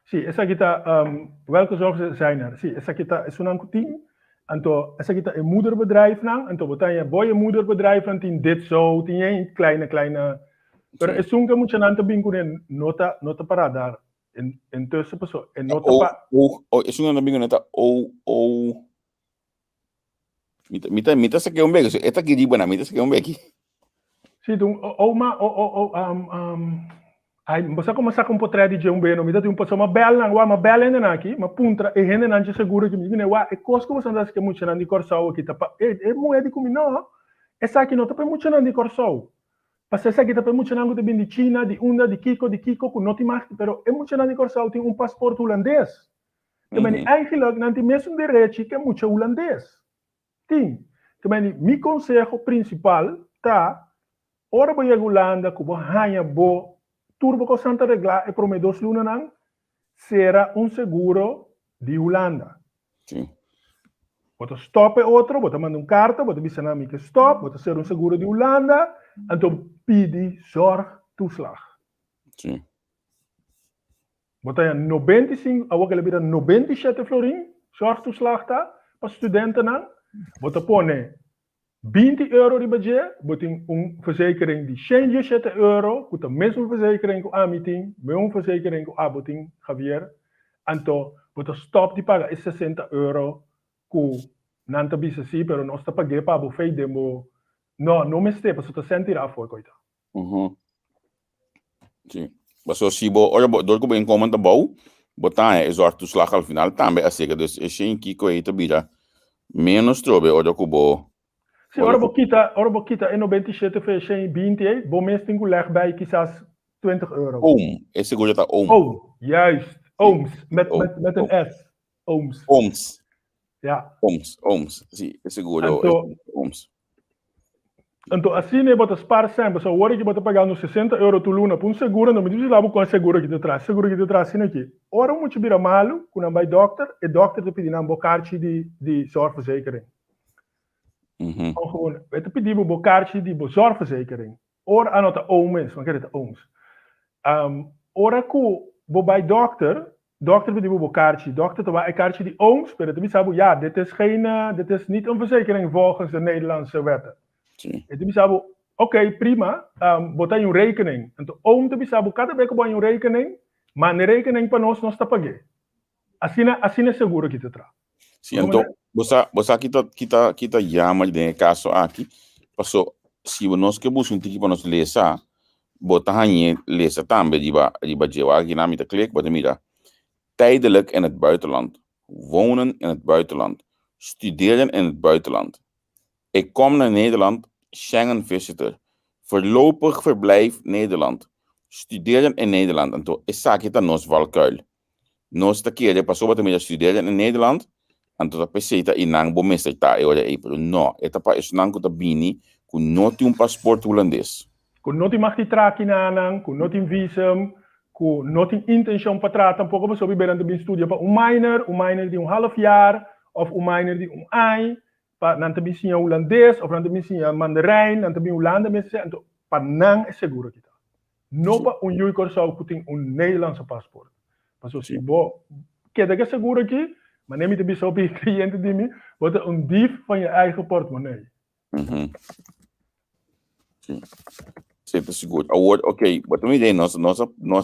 Sí, esaki ta um, welke zorg zijn er? Sí, esaki ta esunnan ku tin. Anto, esaki ta e moederbedrijfnan. Anto, bo ta e boye moederbedrijfnan tin dit zo, tin een kleine, kleine. Pero Sí. esun ke muchanan ta bin kuné no ta, no ta para daar. En, intussen paso, e no ta O, pa, o, o, esun nan ta bin kuné ta o, o. Mi ta, mi ta, mi ta saqué un beki. So, esta aquí riba na, mi ta saqué un beki. Sí, dun, oma, o, o, o, um, um, ai, bo sa como saca un portret di dje un beno, mi ta tin un paso, ma bel nan, wa, ma bel hende nan aki, ma puntra e hende nan dje seguro ki mi bine, wa, e kos ku bo sa ke muchanan di Kòrsou aki ta pa, e, e muhé di ku mi, no, esaki no ta pa e muchanan di Kòrsou, pasobra esaki ta pa e muchanan ku ta bin di China, di unda, di kiko, di kiko, ku no tin mag, pero e muchanan di Kòrsou tin un pasport hulandes. Te meni eigenlijk nan tin mesun derechi ke mucha hulandes tin. Te meni mi konseho prinsipal ta ora bo yega Hulanda ku bo haña bo tur bo kosnan ta reglá e promé dos lunanan sera un seguro di Hulanda. Sí. Bo ta stòp e otro, bo ta manda un karta, bo ta bisa nan mi ke stòp, bo ta sera un seguro di Hulanda, anto pidi zorgtoeslag. Sí. Bo ta haña 95, awor ku el a bira 97 florin. Zorgtoeslag ta pa studentennan. Bo ta pone 20 euro riba dje, bo tin un verzekering di 117 euro, ku ta mesun verzekering ku ami tin, mesun verzekering ku abo tin, Javier. Anto, bo ta stop di paga e 60 euro ku nan ta bisa si, pero nos ta pag'é pa bo fei den bo. No, no mester, paso ta sentir afo koita. Si. Paso si bo, ora bo, door ku bo inkomen ta bou, bo ta e zorgtoeslag al final tambe aseka. Dus e shen kiko ei ta bira menos trobe ora ku bo Si, ora bo kita e 97 fe 120 ei, bo mes tin ku leg bij kisas 20 euro. Oom, e seguro ta oom. Oom, juist. Ooms, met, Oom, met een S. Ooms. Ooms. Ja. Ooms, ooms. Si, e seguro ooms. Anto, asina bo ta spaar sempre. So, ora ku bo ta pagando 60 euro tur luna pa un seguro, no mi dice lá ku seguro aki atras, seguro aki atras, asina aki. Ora un mucha bira malu, ku nan bai dokter, e dokter ta pidi nan bo kaartje di zorgverzekering. Gewoon, e ta pidi bo kaartje di bo zorgverzekering. Ora anota ooms, maar kere ooms. Ora ku bo bai dokter, dokter pidi bo kaartje, dokter ta wak e kaartje di ooms, pero ta bisa bo, ja, dit is geen, dit is niet een verzekering volgens de Nederlandse wetten. E ta bisa bo, oké, prima, bo tin un rekening. Anto oom ta bisa bo, kada bes ku bo un rekening, manda rekening pa nos, nos ta pag'é. Asina, asina seguro ku ta tra. Si, anto, bo sa kita jammer den e kaso aki, paso si nos ke buska un tiki pa nos lesa, bo ta hañ'é lesa tambe riba dje. Aki na mi ta klik, bo ta mira: tijdelijk in het buitenland, wonen in het buitenland, studeren in het buitenland. Ik kom naar Nederland, Schengen visitor, voorlopig verblijf Nederland, studeren in Nederland. Anto, esaki ta nos valkuil. Nos ta kere paso bo ta mira studeren in Nederland, anto ta p'esei ta einan bo mester ta e ora ei. Pero no, e ta pa esnan ku ta bini ku no tin un paspoort hulandes. Ku no tin mag di traha akinan, ku no tin visum, ku no tin intenshon pa traha tampoko, pasobra nan ta bin studia pa un minor, un minor di un half jaar, òf un minor di un aña, pa nan ta bin siña hulandes, òf nan ta bin siña mandarijn, nan ta bin Hulanda mes, anto pa nan e seguro kita. No pa un yu'i Kòrsou ku tin un Nederlandse paspoort. Paso si bo keda ku seguro aki, manera mi ta bisa hopi kliente di mi, bo ta un dief van je eigen portemonnee. Si. Si, ta sigur. Awor, ok, bo ta mira, nos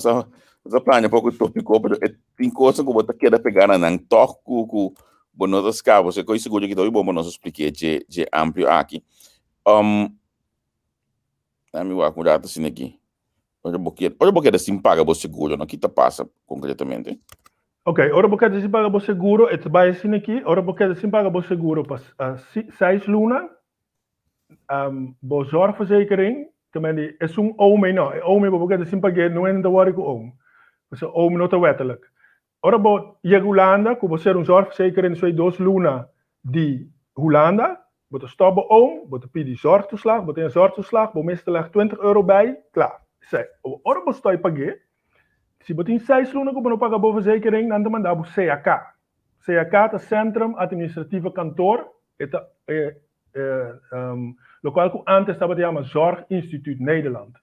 a plania poko tópiko, pero e tin kos ku bo ta keda pegá na nan tòg ku bo no ta skapa. So, koi seguro ku ta bon pa nos eksplik'é dje amplio aki. Dami wak un rato asina aki. Ora bo keda sin paga bo seguro, no? Ki ta pasa konkretamente? Ok, ora bo keda sin paga bo seguro, e ta bai asina aki, ora bo keda sin paga bo seguro pa 6 luna, bo zorgverzekering, tenminste, is un OM no, e OM bo keda sin paga, no ta worry ku OM. Paso OM no ta wettelijk. Ora bo yega Hulanda, ku bo ser un zorgverzekering so 2 luna di Hulanda, bo ta stop bo OM, bo ta pidi zorgtoeslag, bo tin zorgtoeslag, bo mester leg 20 euro bij, klaar. Sei, ora bo stop pag'é, si bo tin 6 luna ku bo no paga bo verzekering, nan ta manda bo CAK. CAK ta Centrum Administratieve Kantoor, e ta, lokual ku antes tabata yama Zorginstituut Nederland.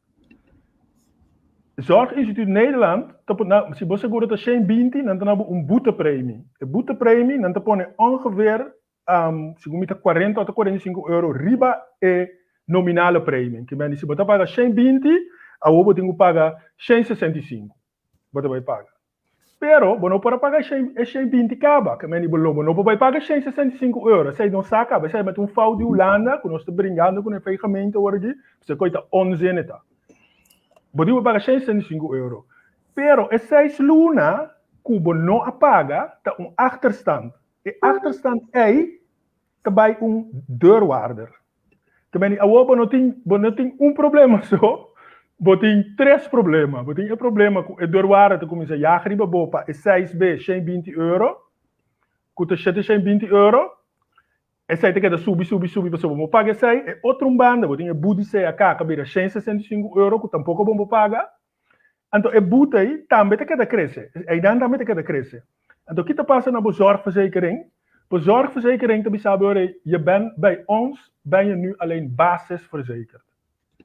Zorginstituut Nederland, ta, na, si bo seguro ta 120, nan ta duna bo un boetepremie. E boetepremie, nan ta pone ongeveer, segun mi ta 40 òf 45 euro riba e nominale premie. Ke men si bo ta paga 120, awor bo tin ku paga 165. Bo ta bai paga. Pero, bo no por paga 120 kaba, ke men bo lo no por bai paga 165 euro. Esei no sa kaba, esei ta un fout di Hulanda, ku nos ta bringando ku e gemeente awor aki, esei kos ta onzin ta. Bo tin ku paga 165 euro. Pero e 6 luna ku bo no a paga, ta un achterstand. E achterstand ei ta bai un deurwaarder. Ke men awor bo no tin un problema so, bo tin tres problema. Bo tin e problema ku e deurwaarder ta kuminsá jag riba bo pa e 6B 120 euro, ku ta 720 euro, esei ta keda subi, subi, subi, pasobra bo paga esei, e otro un banda, bo tin e boete CAK ku bira 165 euro, ku tampoko bo paga. Anto e boete ei tambe ta keda krese. Einan tambe ta keda krese. Anto kiko ta pasa na bo zorgverzekering? Bo zorgverzekering ta bisa bo, je bent bij ons ben je nu alleen basisverzekerd.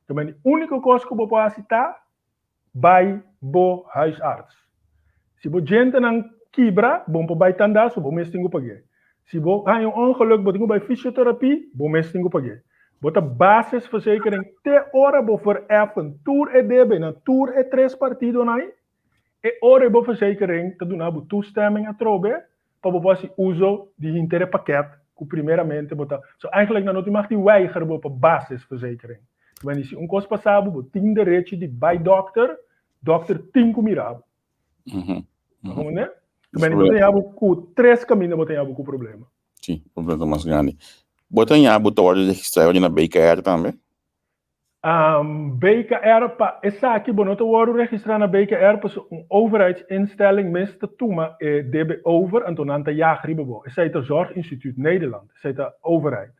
Ke men e úniko kos ku bo por hasi ta bai bo huisarts. Si bo djentenan kibra, bo no por bai tandarts, bo mes tin ku pag'é. Si bo haña un ongeluk, bo tin ku bai fisioterapie, bo mes tin ku pag'é. Bo ta basisverzekering te ora bo vereffen tur e debe na tur e tres partidonan ei, e ora ei bo verzekering ta duna bo toestemming atrobe pa bo por hasi uso di hinter e pakèt ku primeramente bo ta. So eigenlijk nan no tin mag di weiger bo pa basisverzekering. Wanneer si un kos pasa bo, bo tin derechi di bai dòkter, dòkter tin ku mira bo. Comprende? Wanneer bo ta yabu ku tres kaminda bo ta yabu ku problema. Si, problema mas grandi. Bo ta yabu ta wòrdu registrá na BKR tambe? BKR pa esaki bo no ta wòrdu registrá na BKR pasobra un overheidsinstelling mes ta tuma e debe over anto nan ta yag riba bo. Esei ta Zorginstituut Nederland, esei ta overheid.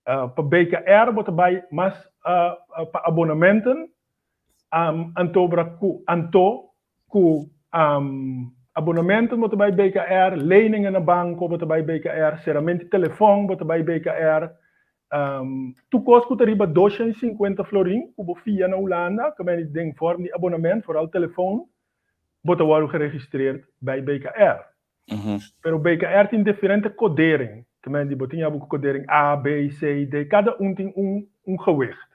Pa BKR bo ta bai mas pa abonamenten anto bra ku anto ku abonamenten bo ta bai BKR, leningen na banko bo ta bai BKR, serament di telefòn bo ta bai BKR, Tur kos ku ta riba 250 florin ku bo fia na Hulanda, ku meni den vorm di abonament, vooral telefon, bo ta wòrdu geregistreerd bij BKR. Pero BKR tin diferente kodering, ku meni bo tin ya bo ku kodering A, B, C, D, kada un tin un un gewicht.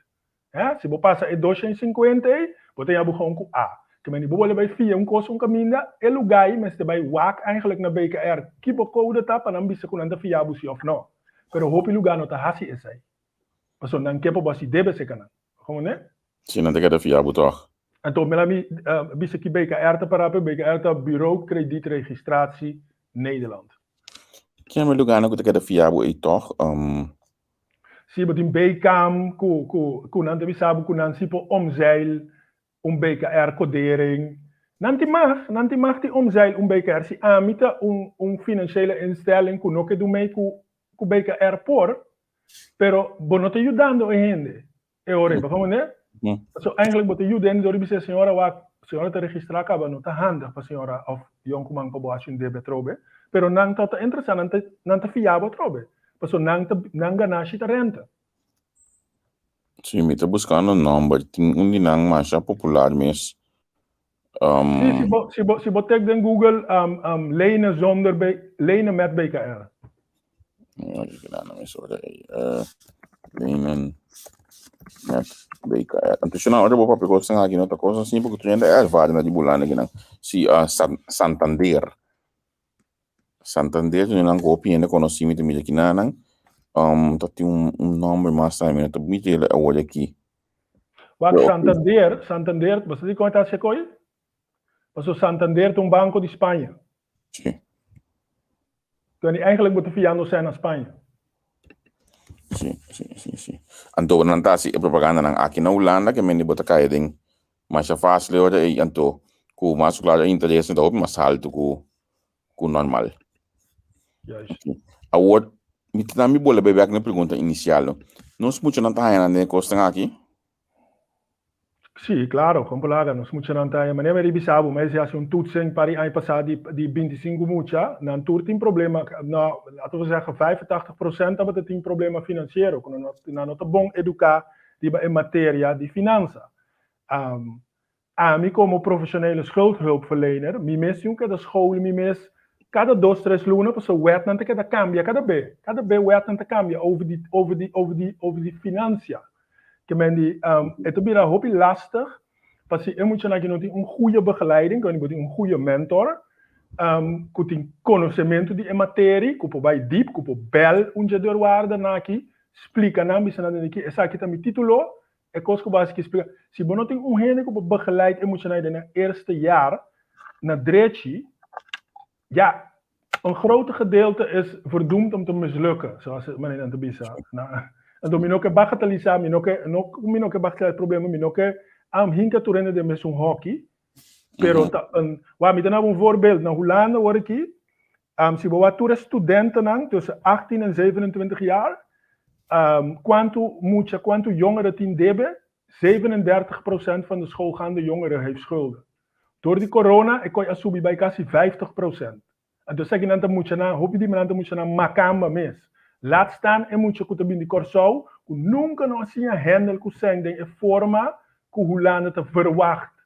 Si bo pasa e 250 ei, bo ta yabu gewoon ku A. Ke meni bo bole bai fia un kos un kaminda, e lugá ei mester bai wak eigenlijk na BKR ki bo koude ta pa nan bisa ku nan ta fia bo si òf no. Pero hopi lugá no ta hasi esei. Pasobra nan ke pa bo hasi debe seka nan. Komprendé? Si, nan ta keda fia bo tòg. Anto mi la mi bisa ki BKR ta pará p'e, BKR ta Bureau Krediet Registratie Nederland. Keme lugánan ku ta keda fia bo ei tòg? Si bo tin BCAM ku ku ku nan ta bisa bo ku nan si por omzeil un BKR kodering. Nan tin mag, nan tin mag di omzeil un BKR. Si ami ta un un financiële instelling ku no ke dun mei ku ku BKR por, pero bo no ta yudando e hende e ora ei. Bo comprende? Pasobra eigenlijk bo ta yuda hende dor di bisa e señora wak, señora ta registra kaba no ta handig pa señora of yonkuman pa bo haci un debe atrobe, pero nan ta ta interesa, nan ta nan ta fia bo atrobe. Pasobra nan ta nan ganashi ta renta. Sí, mi ta buskando nòmber. Tin un di nan masha popular mes. Um, Sí, si bo, si bo, si bo tek den Google um, um, lenen zonder B, lenen met BKR. Ja, ik gedaan nou is hoor. Lenen met BKR. Anto nou, ora bo papia kos aki no ta kos simpel ku tu hende ervaring na di bulanda kinan. Si uh, San, Santander. Santander ta nan ku hopi hende konosí mi ta mira kinanan. Um, ta tin un, un nòmber mas tambe, mi no ta mira el awor aki. Wak Santander, Santander, bo sa di kon e ta hasi koi? Pasobra Santander ta un banko di Spaña. Sí. Tony, eigenlijk bo ta fiando sèn na Spaña. Sí, sí, sí, sí. Anto nan ta hasi e propagandanan aki na Hulanda ke mende bo ta kai den masha fásil e ora ei anto ku mas klaro e interesnan ta hopi mas haltu ku ku normal. Juist. Okay. Awor, mi ta mi bola bek na pregunta inisial. No? Nos muchanan ta haña nan den e kosnan aki? Sí, claro, kon por laga, nos muchanan ta haña. Manera mi a bisa bo, mi a hasi un toetsing par di aña pasá di di 25 mucha, nan tur tin problema, no, laten we zeggen 85% tabata tin problema finansiero, ku nan no, nan no ta bon eduká riba e materia di finansa. Um, Ami komo profesionele schuldhulpverlener, mi mes tin un keda school mi mes kada dos tres luna pasobra wetnan ta keda kambia kada be. Kada be wetnan ta kambia over di over di over di over di financia. Ke men di e ta bira hopi lastig pa si e muchanan aki no tin un goeie begeleiding, ku bo tin un goeie mentor ku tin konosementu di e materie, ku por bai diep, ku por bel un dje deurwaardernan aki, splika nan, bisa nan den aki esaki ta mi titulo, E kos ku bo hasi ki splika, si bo no tin un hende ku por begeleid e muchanan den nan eerste jaar na drechi, ja, een grote gedeelte is verdoemd om te mislukken, zoals manera nan ta bisa. Na, anto mi no ke bagatelisa, mi no ke, no ku mi no ke bagatelisa e problema, mi no ke am hinka tur hende den mesun hoki, pero ta een, wak mi ta daba un voorbeeld, na Hulanda awor aki, si bo wak tur e studentenan tussen 18 en 27 jaar, kuantu mucha, kuantu jongeren tin debe? 37% van de schoolgaande jongeren heeft schulden. Door di corona e koi a subi bai kasi 50%. Anto esaki nan ta muchanan, hopi di nan ta muchanan makamba mes. Laat staan e mucha ku ta bin di Kòrsou ku nunka no a siña handle ku sèn den e forma ku Hulanda ta verwacht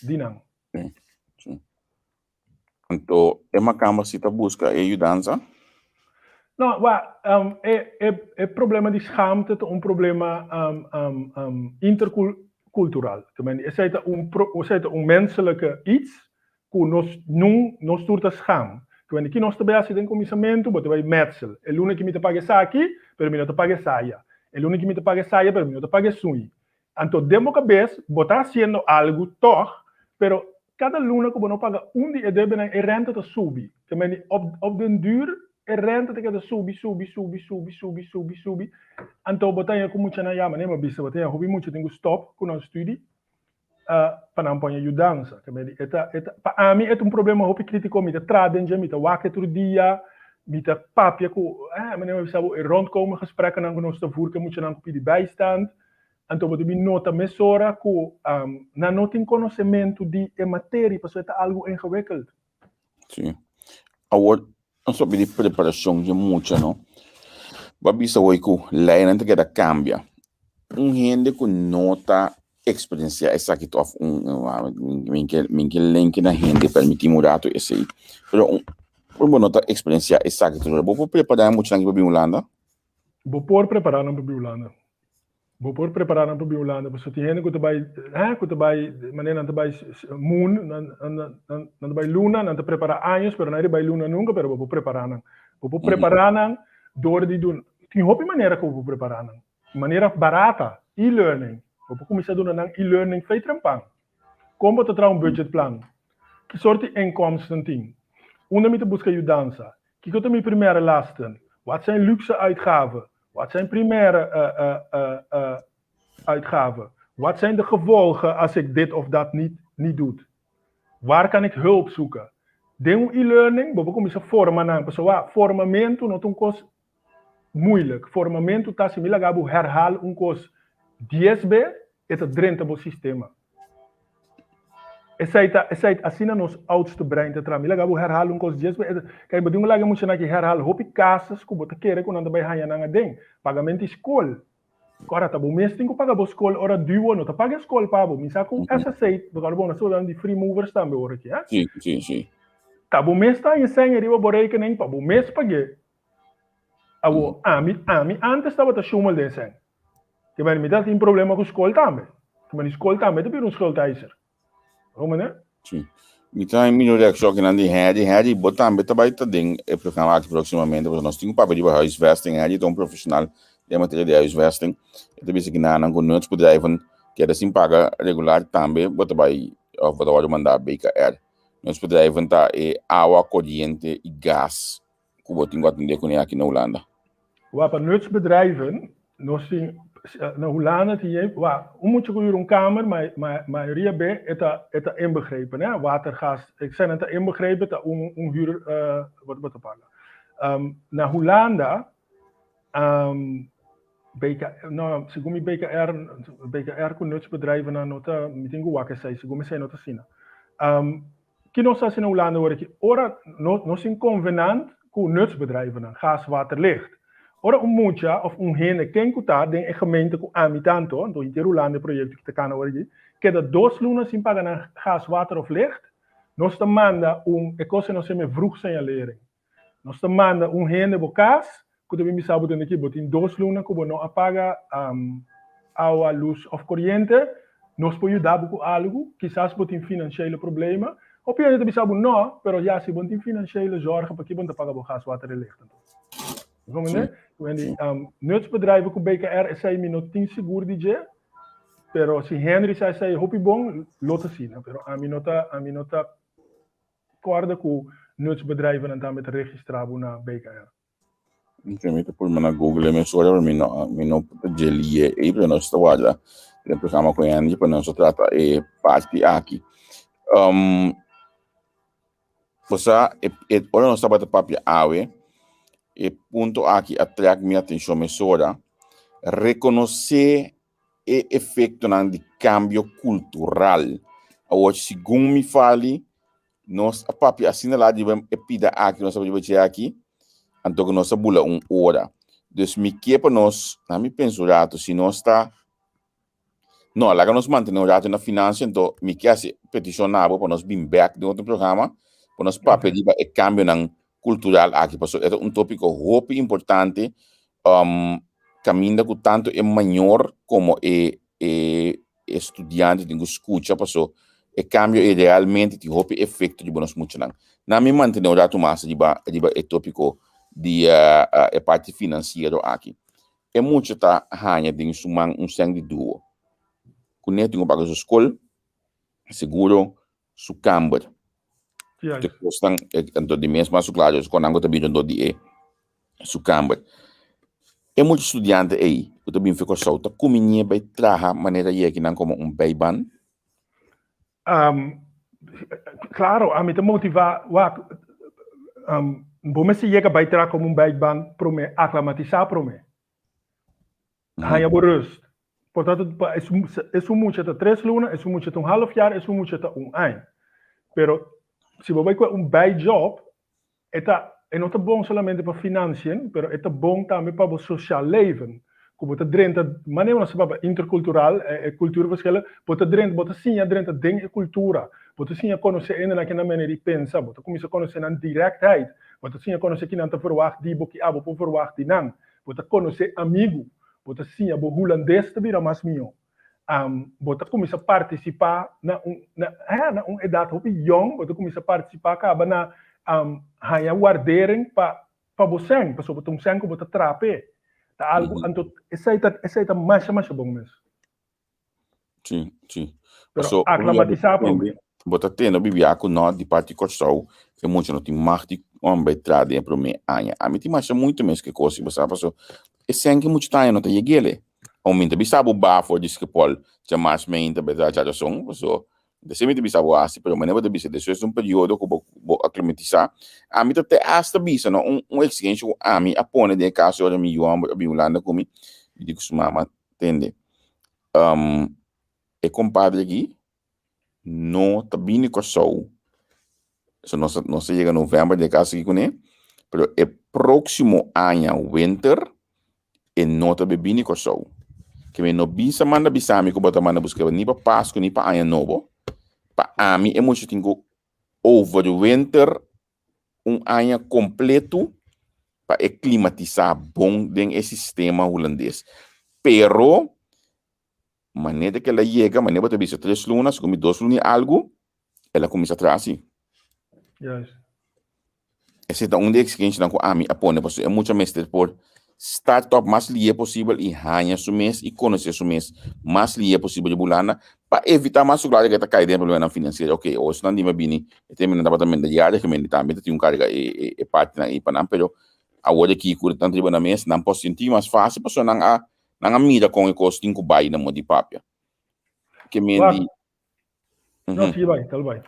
di nan. Sí, sí. Anto e makamba si ta buska e yudansa? No, wa, um, e, e, e problema di schaamte ta un problema um, um, um, intercultural. Esei ta un, esei ta un menselijke iets ku nos nun, nos tur ta schaam. Ke ki nos ta bai hasi den kuminsamentu, bo ta bai metsel. E luna ki mi ta paga esaki, pero mi no ta paga esaya. E luna ki mi ta paga esaya, pero mi no ta paga esui. Anto den bo kabes bo ta hasiendo algu tòg, pero kada luna ku bo no paga un di e debenan e renta ta subi. Te mende op op den duur e renta ta keda subi subi subi subi subi subi subi. Anto bo ta haña ku muchanan ya manera mi a bisa bo ta haña hopi mucha tin ku stòp ku nan studi pa nan por haña yudansa. Te mende e ta e ta pa ami e ta un problema hopi kritiko mi ta traha den dje mi ta wak e tur dia mi ta papia ku manera mi a bisa bo e rondkomen gesprekkenan ku nos ta voer ku e muchanan ku pidi bijstand. Anto bo debe nota mesora ku nan no tin konosementu di e materia pasobra e ta algu ingewikkeld. Sí. Awor, nos papia di preparashon di mucha, no? Bo a bisa hoy ku leinan ta keda kambia. Un hende ku no ta eksperensiá esaki òf un mi ke mi ke lenke na hende permití mi un ratu esei. Pero un ora bo no ta eksperensiá esaki bo por prepará e muchanan pa bin Hulanda? Bo por prepará nan pa bin Hulanda. Bo por prepará nan pa bin Hulanda pasobra tin hende ku ta bai hè ku ta bai manera nan ta bai moon nan nan nan ta bai luna nan ta prepará años pero nan a riba bai luna nunka pero bo por prepará nan. Bo por prepará nan dor di duna tin hopi manera ku bo por prepará nan. Manera barata e-learning bo por kuminsá duna nan e-learning fei trempan. Kon bo ta traha un budgetplan? Ki sorti inkomsten tin? Unda mi ta buska yudansa? Kiko ta mi primaire lasten? Wat zijn luxe uitgaven? Wat zijn primaire uitgaven? Wat zijn de gevolgen als ik dit of dat niet, niet doe? Waar kan ik hulp zoeken? Den un e-learning, bo por kuminsá forma nan, pasobra formamentu no ta un kos moeilijk. Formamentu ta si mi laga bo herhaal un kos dies be, e ta drenta bo sistema. Esei ta, esei asina nos oudste brein ta traha. Mi laga bo herhaal un kos dies be, e ta, kijk, bo tin ku laga e muchanan aki herhaal hopi kasas ku bo ta kere ku nan ta bai haña nan aden. Pagamento di skol. Ora ta bo mes tin ku paga bo skol, ora duo no ta paga e skol pa bo. Mi sa ku SSC, bo no ta hablando di free movers tambe ora aki, eh? Si, si, si. Ta bo mes ta haña sèn ariba bo rekening pa bo mes pag'é. Awor, ami, ami antes tabata shumel den sèn. Te mane mi ta tin problema ku skol tambe. Te mane skol tambe ta bira un schuldeiser. Ho mane? Si. Mi ta mira reaccion akinan di Harry. Harry, bo tambe ta bai ta den e programa aki próximamente, pasobra nos tin ku papia riba huisvesting. Harry ta un profesional den materia di huisvesting. E ta bisa kinanan ku nutsbedrijven keda sin paga regular tambe bo ta bai of bo ta wòrdu mandá BKR. Nutsbedrijven ta e awa, koriente i gas ku bo tin ku atendé kuné aki na Hulanda? Wak, pa nutsbedrijven, nos tin, na Hulanda tin e, wak, un mucha ku yura un kamer, ma mayoria be e ta, e ta inbegrepen, hè, water, gas, eseinan ta inbegrepen, ta un, un huur wat bo ta paga. Na Hulanda, BK, no, segun mi BKR, BKR ku nutsbedrijvennan no ta, mi tin ku wak esei, segun mi esei no ta asina. Ki nos hasi na Hulanda ora ki ora nos tin konvenant ku nutsbedrijvennan, gas, water, licht. Ora un mucha of un hende ken ku ta den e gemeente ku ami ta anto, anto henter Hulanda e proyekto ki ta kana ora aki, keda dos luna sin paga nan gas, water of licht, nos ta manda un, e kos nos yama e vroegsignalering. Nos ta manda un hende bo kas ku ta bin bisa bo tende ki bo tin dos luna ku bo no a paga awa, lus òf koriente, nos por yuda bo ku algu, kisas bo tin finansheile problema. Hopi hende ta bisa bo no, pero ya si bo no tin finansheile zorgen pakiko bo no ta paga bo gas, water i licht anto? Bo comprende? Wendy, nutsbedrijven ku BKR esei mi no tin sigur di dje, pero si Henry sa esei hopi bon, lo ta asina, pero ami no ta, ami no ta Corda cu nutsbedrijvennan tambe ta registra bo na BKR. Ok, mi ta purba na Google e mesora, pero mi no, mi no ta dje lié ei, pero nos ta warda den programa cu Andy pa nos a trata e parti aki. Um, bo sa, e, e, ora nos tabata papia awe, e punto aki a trek mi atencion mesora, reconoce e efectonan di cambio cultural. Awor, segun mi fali, nos a papia asina laat riba e pida aki, nos a papia riba dje aki, anto ku nos a bula un ora. Dus mi ke pa nos, na mi pensa un rato, si nos ta, no, laga nos mantene un rato na financia, anto mi ke hasi peticion na bo pa nos bin bek den otro programa. Pa nos papia riba e kambionan kultural aki, pasobra e ta un tópiko hopi importante, kaminda ku tantu e mayor komo e e studiante tin ku skucha, paso e kambio ei realmente tin hopi efekto riba nos muchanan. Nan mi mantené un ratu mas riba riba e tópiko di e parti finansiero aki. E mucha ta haña den su man un sèn di duo kuné tin ku paga su skol, seguro, su kamber. Juist. Te kosnan, anto di mes mas su klaar, su konan ku ta bira dor di e su kamber. E mucha studiante ei ku ta bin fi Kòrsou ta kumiñ'é bai traha manera yekinan komo un bijbaan? Um, klaro, ami ta motivá, wak, um, bo mester yega bai traha komo un bijbaan promé, aklamatisá promé. Haña bo rust. Por tanto, pa esun, esun mucha ta tres luna, esun mucha ta un half jaar, esun mucha ta un aña. Pero si bo bai kue un bijjob, e ta, e no ta bon solamente pa financiën, pero e ta bon tambe pa bo sociaal leven. Ku bo ta drenta, manera nos ta papia intercultural, e, e cultuurverschillen, bo ta drenta, bo ta siña drenta den e cultura. Bo ta siña konosé hendenan ke nan manera di pensa, bo ta kuminsá konosé nan directheid, bo ta siña konosé ki nan ta verwagt di bo, ki abo por verwagt di nan. Bo ta konosé amigu, bo ta siña bo hulandes ta bira mas mihó. Bo ta kuminsá partisipá na un na eh na un edat hopi yòn, bo ta kuminsá partisipá kaba na haña wardering pa pa bo sèn, pasobra bo ta un sèn ku bo ta traha p'e. Ta algu, anto esei ta esei ta masha masha bon mes. Sí, sí. Pero Paso, aclimatisa prome. Bo ta tende bibia ku no di parti Kòrsou e mucha no tin mag di bai tra den e promé aña. Ami tin masha moeite mes ku e kos, bo sa, paso e sèn ku e mucha ta haña no ta yeg'el. Ò mi ta bisa bo ba for di Schiphol djamas meinta bai traha djarason, paso dese mi ta bisa bo hasi, pero manera bo ta bisa despues di un periodo ku bo bo aklimatisá. Ami ta te asta bisa no un un eksigensia ku ami a pone den e kaso ora mi yu hòmber a bin Hulanda ku mi, mi di ku su mama, Tende, um, e compadre aki no ta bini Kòrsou. So nos a, nos a yega novèmber den e kas aki kuné, pero e próksimo aña winter e no ta bini Kòrsou. Ke mi no bisa manda bisa mi ku bo ta manda buska ni pa Pasku ni pa Aña Nobo. Pa ami e mucha tin ku overwinter un aña kompletu pa e klimatisá bon den e sistema hulandes. Pero, manera ku el a yega, manera bo ta bisa tres luna, segun mi dos luna i algu, el a kuminsá traha si. Juist. Esei ta un di e eksigensianan ku ami a pone, pasobra e mucha mester por start up mas lihe posibel i haña su mes i konosé su mes mas lihe posibel riba Hulanda pa evitá mas su klaro ku e ta kai den problemanan finansiero. Oke, ora esnan di mi a bini e temponan tabata minderjarig, mi tambe ta tin un karga e e e partinan ei pa nan, pero awor aki ku nan ta riba nan mes nan por sinti mas fásil pasobra nan a nan a mira kon e kos tin ku bai na modo di papia. Ke men di. No, sí, bai, tal bai.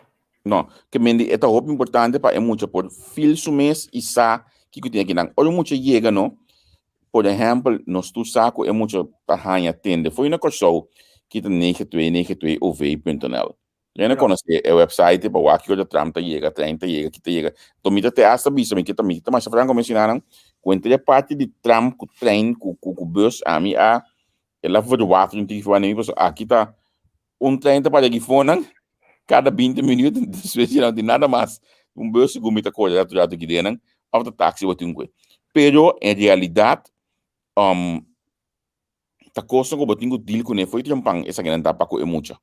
No, ke men di e ta hopi importante pa e mucha por feel su mes i sa kiko tin akinan. Ora un mucha yega no, por ehèmpel, nos tur sa ku e mucha ta haña tende fo'i na Kòrsou ki ta nege twee nege twee ov punto nl. Yo no konosé e website pa wak ki ora tram ta yega, trein ta yega, ki ta yega. Enton mi ta te asta bisa, mi ke ta mi ta masha franko menshoná nan, ku entre e parti di tram ku trein ku ku bus ami a el a verwacht un tiki for mi pasobra aki ta Un trein ta para gifonan kada binti minuut, despues ya no tin nada mas. Un bus segun mi ta kore ratu ratu aki den nan, of ta taxi bo tin kue. Pero en realidad, um, ta kosnan ku bo tin ku deal kuné fo'i trempan esakinan ta pa ku e mucha.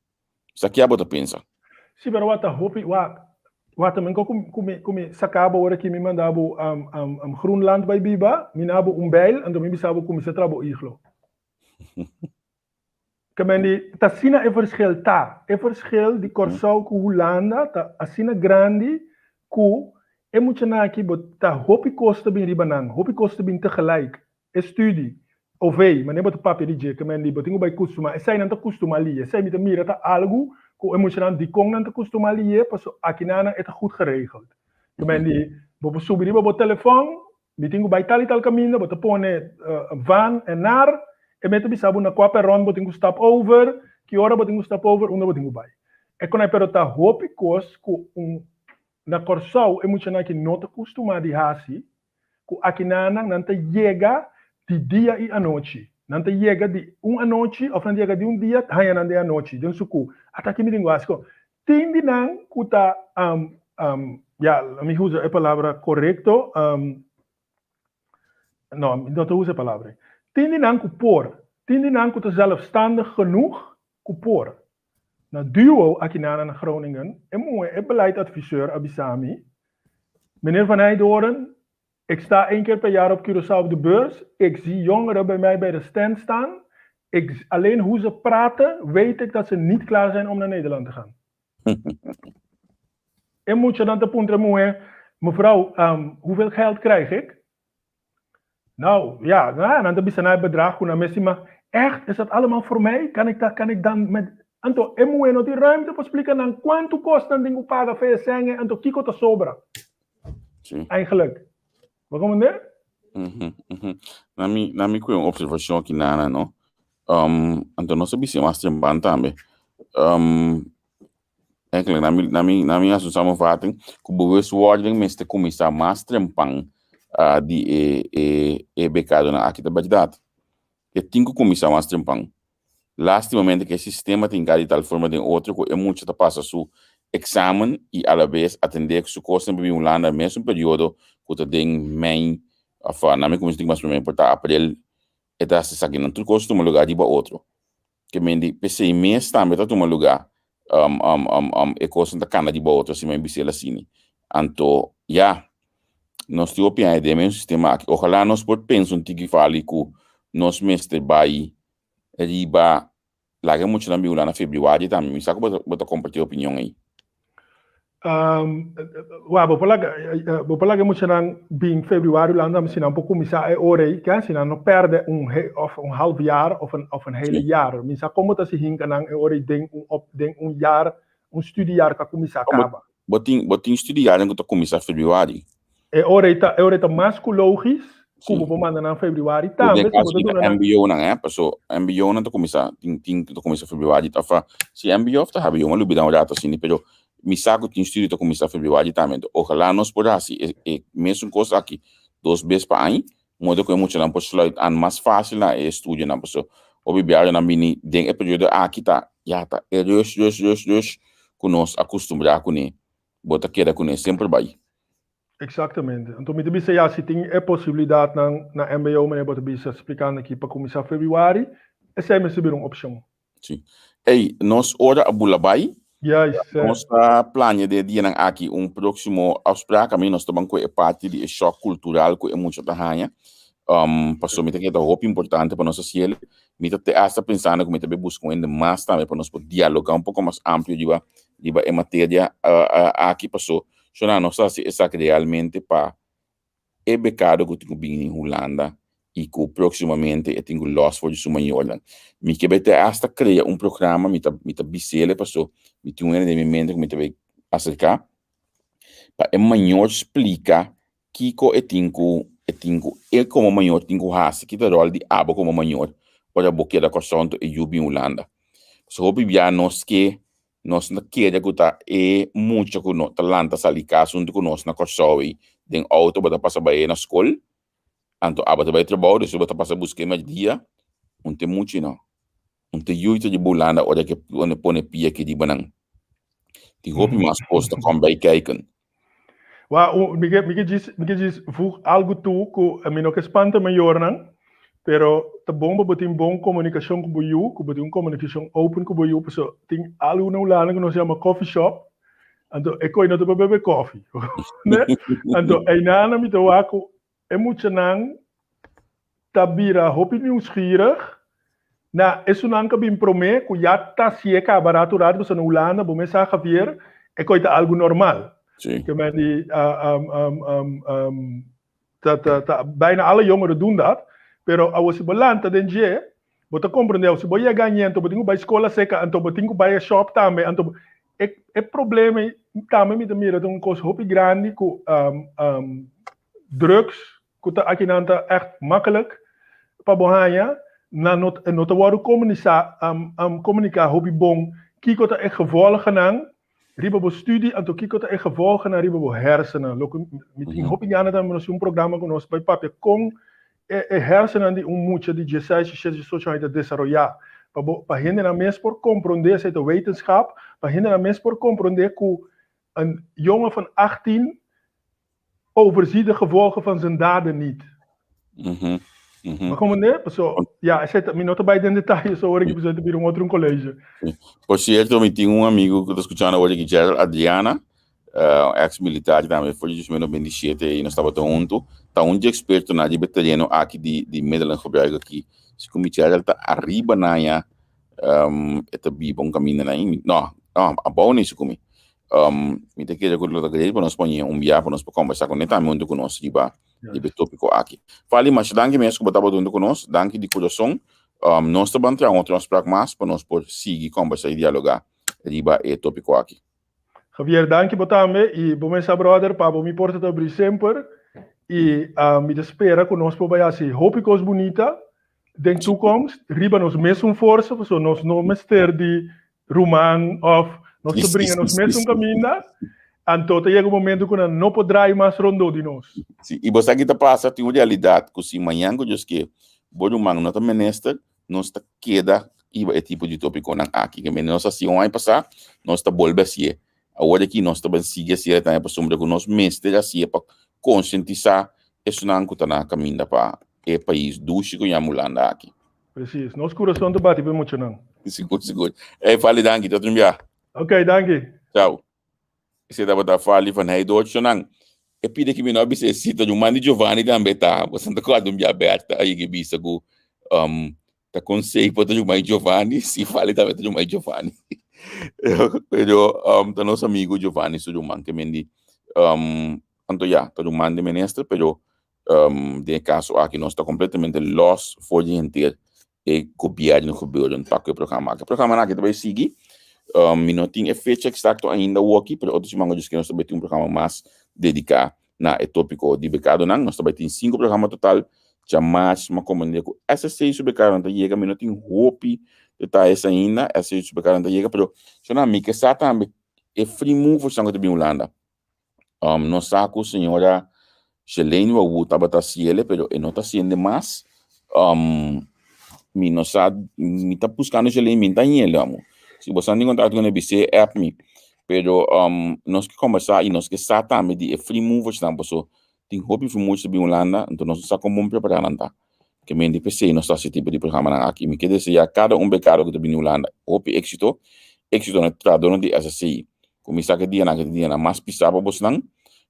Sa kia bo ta pensa? Sí, pero wak ta hopi, wak, wak ta men ku ku mi ku mi saka bo ora ki mi manda bo um, um, um Groenland bai biba, mi na bo un bijl, anto mi bisa bo kuminsá traha bo iglo. Kemendi, ta asina e verschil ta. E verschil di Kòrsou ku Hulanda ta asina grandi ku e muchanan aki bo ta hopi kos ta bin riba nan, hopi kos ta bin tegelijk. E studi, OV, manera bo ta papia di dje, kemendi bo tin ku bai kustumá. Esei nan ta kustumá liye. Esei mi ta mira ta algu ku e muchanan dikon nan ta kustumá liye, paso akinan e ta goed geregeld. Kemendi, bo por subi riba bo telefòn, Mi tin ku bai tal i tal kaminda, bo ta pone van en naar, e mester bisa bo na kua peròn bo tin ku stap over, ki ora bo tin ku stap over, unda bo tin ku bai. E konai pero ta hopi kos ku un na Kòrsou e muchanan aki no ta kustumá di hasi, ku akinanan nan ta yega di dia i anochi. Nan ta yega di un anochi òf nan ta yega di un dia haña nan den anochi den suku. Ata aki mi tin ku hasi. Tin di nan ku ta. Ya, mi usa e palabra korekto, no, mi no ta usa e palabra. Tin di nan ku por, tin di nan ku ta zelfstandig genoeg ku por. Na Duo aki nan na Groningen, e muhé, e beleidadviseur a bisa mi, Meneer Van Heydoorn, ik sta één keer per jaar op Curaçao op de beurs, ik zie jongeren bij mij bij de stand staan, ik, alleen hoe ze praten, weet ik dat ze niet klaar zijn om naar Nederland te gaan. E muchanan ta puntra e muhé, Mevrouw, hoeveel geld krijg ik? Nou, ja, nou, nan ta bisa na e bedrag ku nan mester, ma echt, is dat allemaal voor mij? Kan ik, dat, kan ik dan met... Anto, e muhé no tin ruimte pa splika nan kuantu kos nan tin ku paga fe e sèn anto kiko ta sobra. Sí. Eigenlijk. Bo komprendé? Na mi kue un observashon aki nana, no? Anto nos a bisa mas trempan tambe. Eigenlijk, na mi hasi un samenvatting, ku bewustwording mester kuminsá mas trempan di e bekadonan aki, ta bèrdat. E tin ku kuminsá mas trempan. Lástimamente ku e sistema tin ka di tal forma den otro ku e mucha ta pasa su eksamen i alabes atendé ku su kosnan pa bin Hulanda mesun periodo ku ta den mei òf na mi kuminsá tin mas promé por ta aprel e ta hasi esakinan. Tur kos tuma lugá riba otro. Ke men di p'esei mes tambe ta tuma lugá e kosnan ta kana riba otro asina mi bis'el asina. Anto ya, nos tin hopi aña den e sistema aki. Ojalá nos por pensa un tiki fali ku nos mester bai riba laga e muchanan bin Hulanda febrüari tambe. Mi sa ku bo ta kompartí e opinion ei. Wak, bo por laga, bo por laga e muchanan bin febrüari Hulanda si nan por kuminsá e ora ei, ke si nan no pèrdè un òf un half jaar òf un òf un hele jaar. Mi sa kon bo ta hasi hinka nan e ora ei den un op den un jaar, un studiejaar ku a kuminsá kaba. Bo tin studiejaarnan ku ta kuminsá febrüari. E ora ei ta, e ora ei ta mas ku lógis ku bo por manda nan febrüari tambe Den si bo kaso ta di duna nan. MBO-nan, paso MBO-nan ta kuminsá, tin ku ta kuminsá febrüari òf si MBO òf ta HBO, mi a lubidá un rato asina, pero mi sa ku tin studio ta kuminsá febrüari tambe. Enton ojalá nos por hasi e mesun kos aki dos bes pa aña, modo ku e muchanan por sluit aan mas fásil na e estudionan, paso hopi biaha nan bini den e periodo aki ta ya ta e rush rush rush rush ku nos a kustumbrá kuné, bo ta keda kuné semper bai. Exactamente. Anto mi ta bisa ya si tin e posibilidadnan na mbo manera bo ta bisa splikando aki pa kuminsá februari, esei mester bira un opshon. Sí. Ey, nos ora a bula bai. Juist. Nos ta plania den e dianan aki un próksimo afspraak. Ami nos ta ban ku e parti di e shòk kultural ku e mucha ta haña. Pasobra mi ta kere ta hopi importante pa nos hasi el. Mi ta te asta pensando ku mi ta bai buska un hende mas tambe pa nos por dialogá un poko mas amplio riba e materia aki. Paso Shona, nos ta hasi esaki realmente pa e bekado ku tin ku bini Hulanda i ku próksimamente e tin ku lòs for di su mayornan. Mi ke bai te asta krea un programa, mi ta mi ta bis'el paso mi tin un hende den mi mente ku mi ta bai aserká pa e mayor splika kiko e tin ku e tin ku e komo mayor tin ku hasi, ki ta ròl di abo komo mayor ora bo keda Kòrsou anto e yu bin Hulanda. Pasobra hopi bia nos ke Nos no ta kere ku ta e mucha ku no ta lanta sali kas huntu ku nos na Kòrsou ei den outo bo ta pasa bai na skol, anto abo ta bai trabou despues bo ta pasa buska e mèrdia, un ta e mucha no. Un ta yuita di bo Hulanda ora ke pone pia aki riba nan. Tin hopi mas kos ta kòm bai kijken. Wa, mi ke, mi ke djis, mi ke djis voeg algu toe ku mi no ke spanta mayornan, pero ta bon pa bo tin bon komunikashon ku bo yu, ku bo tin un komunikashon open ku bo yu, pasobra tin algu na Hulanda ku nos yama coffee shop, anto e koi no ta pa bebe kofi, ne? Anto einan mi ta wak ku E muchanan ta bira hopi nieuwsgierig na esunnan ku a bin promé ku ya ta hasié kaba ratu ratu pasobra na Hulanda bo mes sa Javier e koi ta algu normal. Sí. Ke men di ta ta ta bijna alle jongeren doen dat pero awor si bo lanta den dje Bo ta comprende si bo yega añe anto bo tin cu bay scola seca anto bo tin cu bay e shop tambe anto e e problema ey tambe mi ta mira ta un cos hopi grandi cu drugs cu ta akinan ta echt makkelijk pa bo haña nan no no ta wordo comunisa comunica hopi bon kico ta e gevolgennan riba bo studie anto kico ta e gevolgennan riba bo hersenen loke mi tin hopi gana tambe nos tin un programa cu nos bay papia con E e hersennan di un mucha di dieseis, diesshete, diesocho aña ta desaroyá. Pa bo, pa hendenan mes por komprondé, esei ta wetenschap, pa hendenan mes por komprondé ku Een jongen van 18 overziet de gevolgen van zijn daden niet. Maar como ne? So, ja, esei ta, mi no ta bai den detaye, so ora ki bo ta bira un otro un colegio. Por cierto, mi tin un amigo ku ta skuchando awor aki, Gerald Adriana, uh, ex militar tambe, for di 2027 i nos tabata huntu, ta un di ekspertonan riba e tereno aki di, di middelengebruik aki. Si ku mi Gerald ta ariba na ya, um, e ta biba un kaminda na i, no, no, abou na i si ku mi. Um, mi ta kere ku lo ta great pa nos poñe un bia pa nos por kombersá kuné tambe huntu ku nos riba riba e tópiko aki. Fali, masha danki mes ku bo tabata huntu ku nos. Danki di kurason. Um, nos ta ban traha un otro afsprak mas pa nos por sigui kombersá i dialogá riba e tópiko aki. Javier, danki bo tambe i bo mesa brother pa bo mi porta ta abrí semper i uh, mi ta spera ku nos por bai hasi hopi kos bunita den toekomst riba nos mesun forsa pasobra nos no mester di ruman of nos ta bringa nos mesun kaminda anto ta yega un momento ku nan no por draai mas rondó di nos. Sí, i bo sa ki ta pasa? Tin un realidat ku si mañan ku Dios ke bo ruman no ta minister, nos ta keda riba e tipo di topikonan aki. Ke nos a hasi un aña pasá, nos ta bolbe hasié. Awor aki nos ta ban sigui hasié tambe pasobra ku nos mester hasié pa konsientisá esunnan ku ta na kaminda pa e pais dushi ku yama Hulanda aki. Precies. Nos kurason ta bati pa e muchanan. Sigur, sigur. Ey, Fali, danki. Tot un bia. Ok, danki. Chao. Esei tabata Fali van Heijdoorn. Shonan, e pida ki mi no a bisa e sita di un man di Giovanni tambe ta. Bo ta kòrda un bia Berta a yega e bisa ku um, ta konsei por ta yama Giovanni. Si, Fali tambe ta yama Giovanni. Pero um, ta nos amigo Giovanni su ruman ke men di um, anto ya, ta ruman di minister, pero Um, den e caso aki nos ta completamente los for di henter e gobierno gebeuren pa ku e programa aki. E programa aki ta bai sigui. Um, mi no tin e fecha exacto ainda woki, pero otro siman ku nos ta bai tin un programa mas dediká na e tópiko di bekadonan. Nos ta bai tin sinku programa total. Djamars m'a komprendé ku SSC su bekadonan ta yega. Mi no tin hopi detayes ainda. SSC su bekadonan ta yega, pero shona mi ke sa tambe e free moversnan ku ta bin Hulanda. Um, nos sa ku señora Shelene Wawu tabata hasiele, pero e no ta hasiende mas. Um, mi no sa, mi ta buskando Shelene, mi no ta hañ'el amo. Si bo sa tin kontakto kuné, bis'é app mi. Pero um, nos ke kombersá i nos ke sa tambe di e free moversnan, paso tin hopi free movers ta bin Hulanda, anto nos no sa kon bon prepará nan ta. Ke men di p'esei nos ta hasi tipo di programanan aki. Mi ke deseá kada un bekado ku ta bini Hulanda hopi éksito, éksito na trahadónan di SSCI. Kuminsá ku e dianan aki ta dianan mas pisá pa bosnan.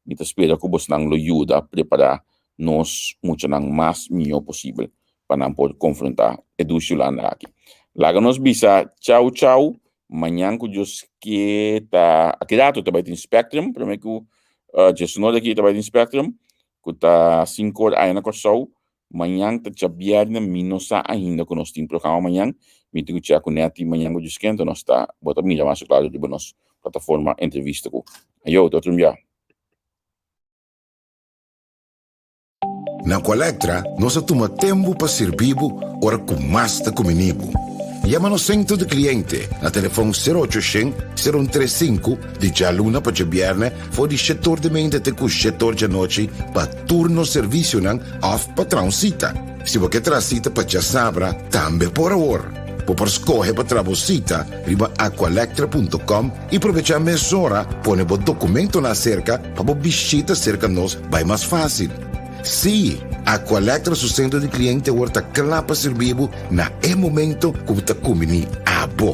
Mi ta spera ku bosnan lo yuda prepará nos muchanan mas mihó posibel pa nan por konfrontá e dushi Hulanda aki. Laga nos bisa chau chau, mañan ku Dios ke ta aki rato ta bai tin Spectrum, promé ku djesnor aki ta bai tin Spectrum ku ta sinkor aya na Kòrsou. Mañan ta djabièrnè, mi no sa ainda ku nos tin programa mañan. Mi tin ku chèk ku Netty mañan ku Djuskento anto nos ta bo ta mira mas klaro riba nos plataforma entrevista ku. Ayo, tot un bia. Na Aqualectra nos a tuma tempu pa sirbi bo ora ku mas ta kumini bo. Yama nos Centro di Cliente na telefon sero ocho shen, sero un tres sinku di djaluna pa djabièrnè for di shetor di meinta te ku shetor djanochi pa tur nos servisionan òf pa traha un sita. Si bo ke traha sita pa djasabra, tambe por awor. Bo por skohe pa traha bo sita riba aqualectra punto com i probechá mesora pone bo dokumentonan aserka pa bo bishita serka nos bai mas fásil. Sí, Aqualectra su sentro di kliente awor ta kla pa sirbi bo na e momento ku bo ta kumbiní abo.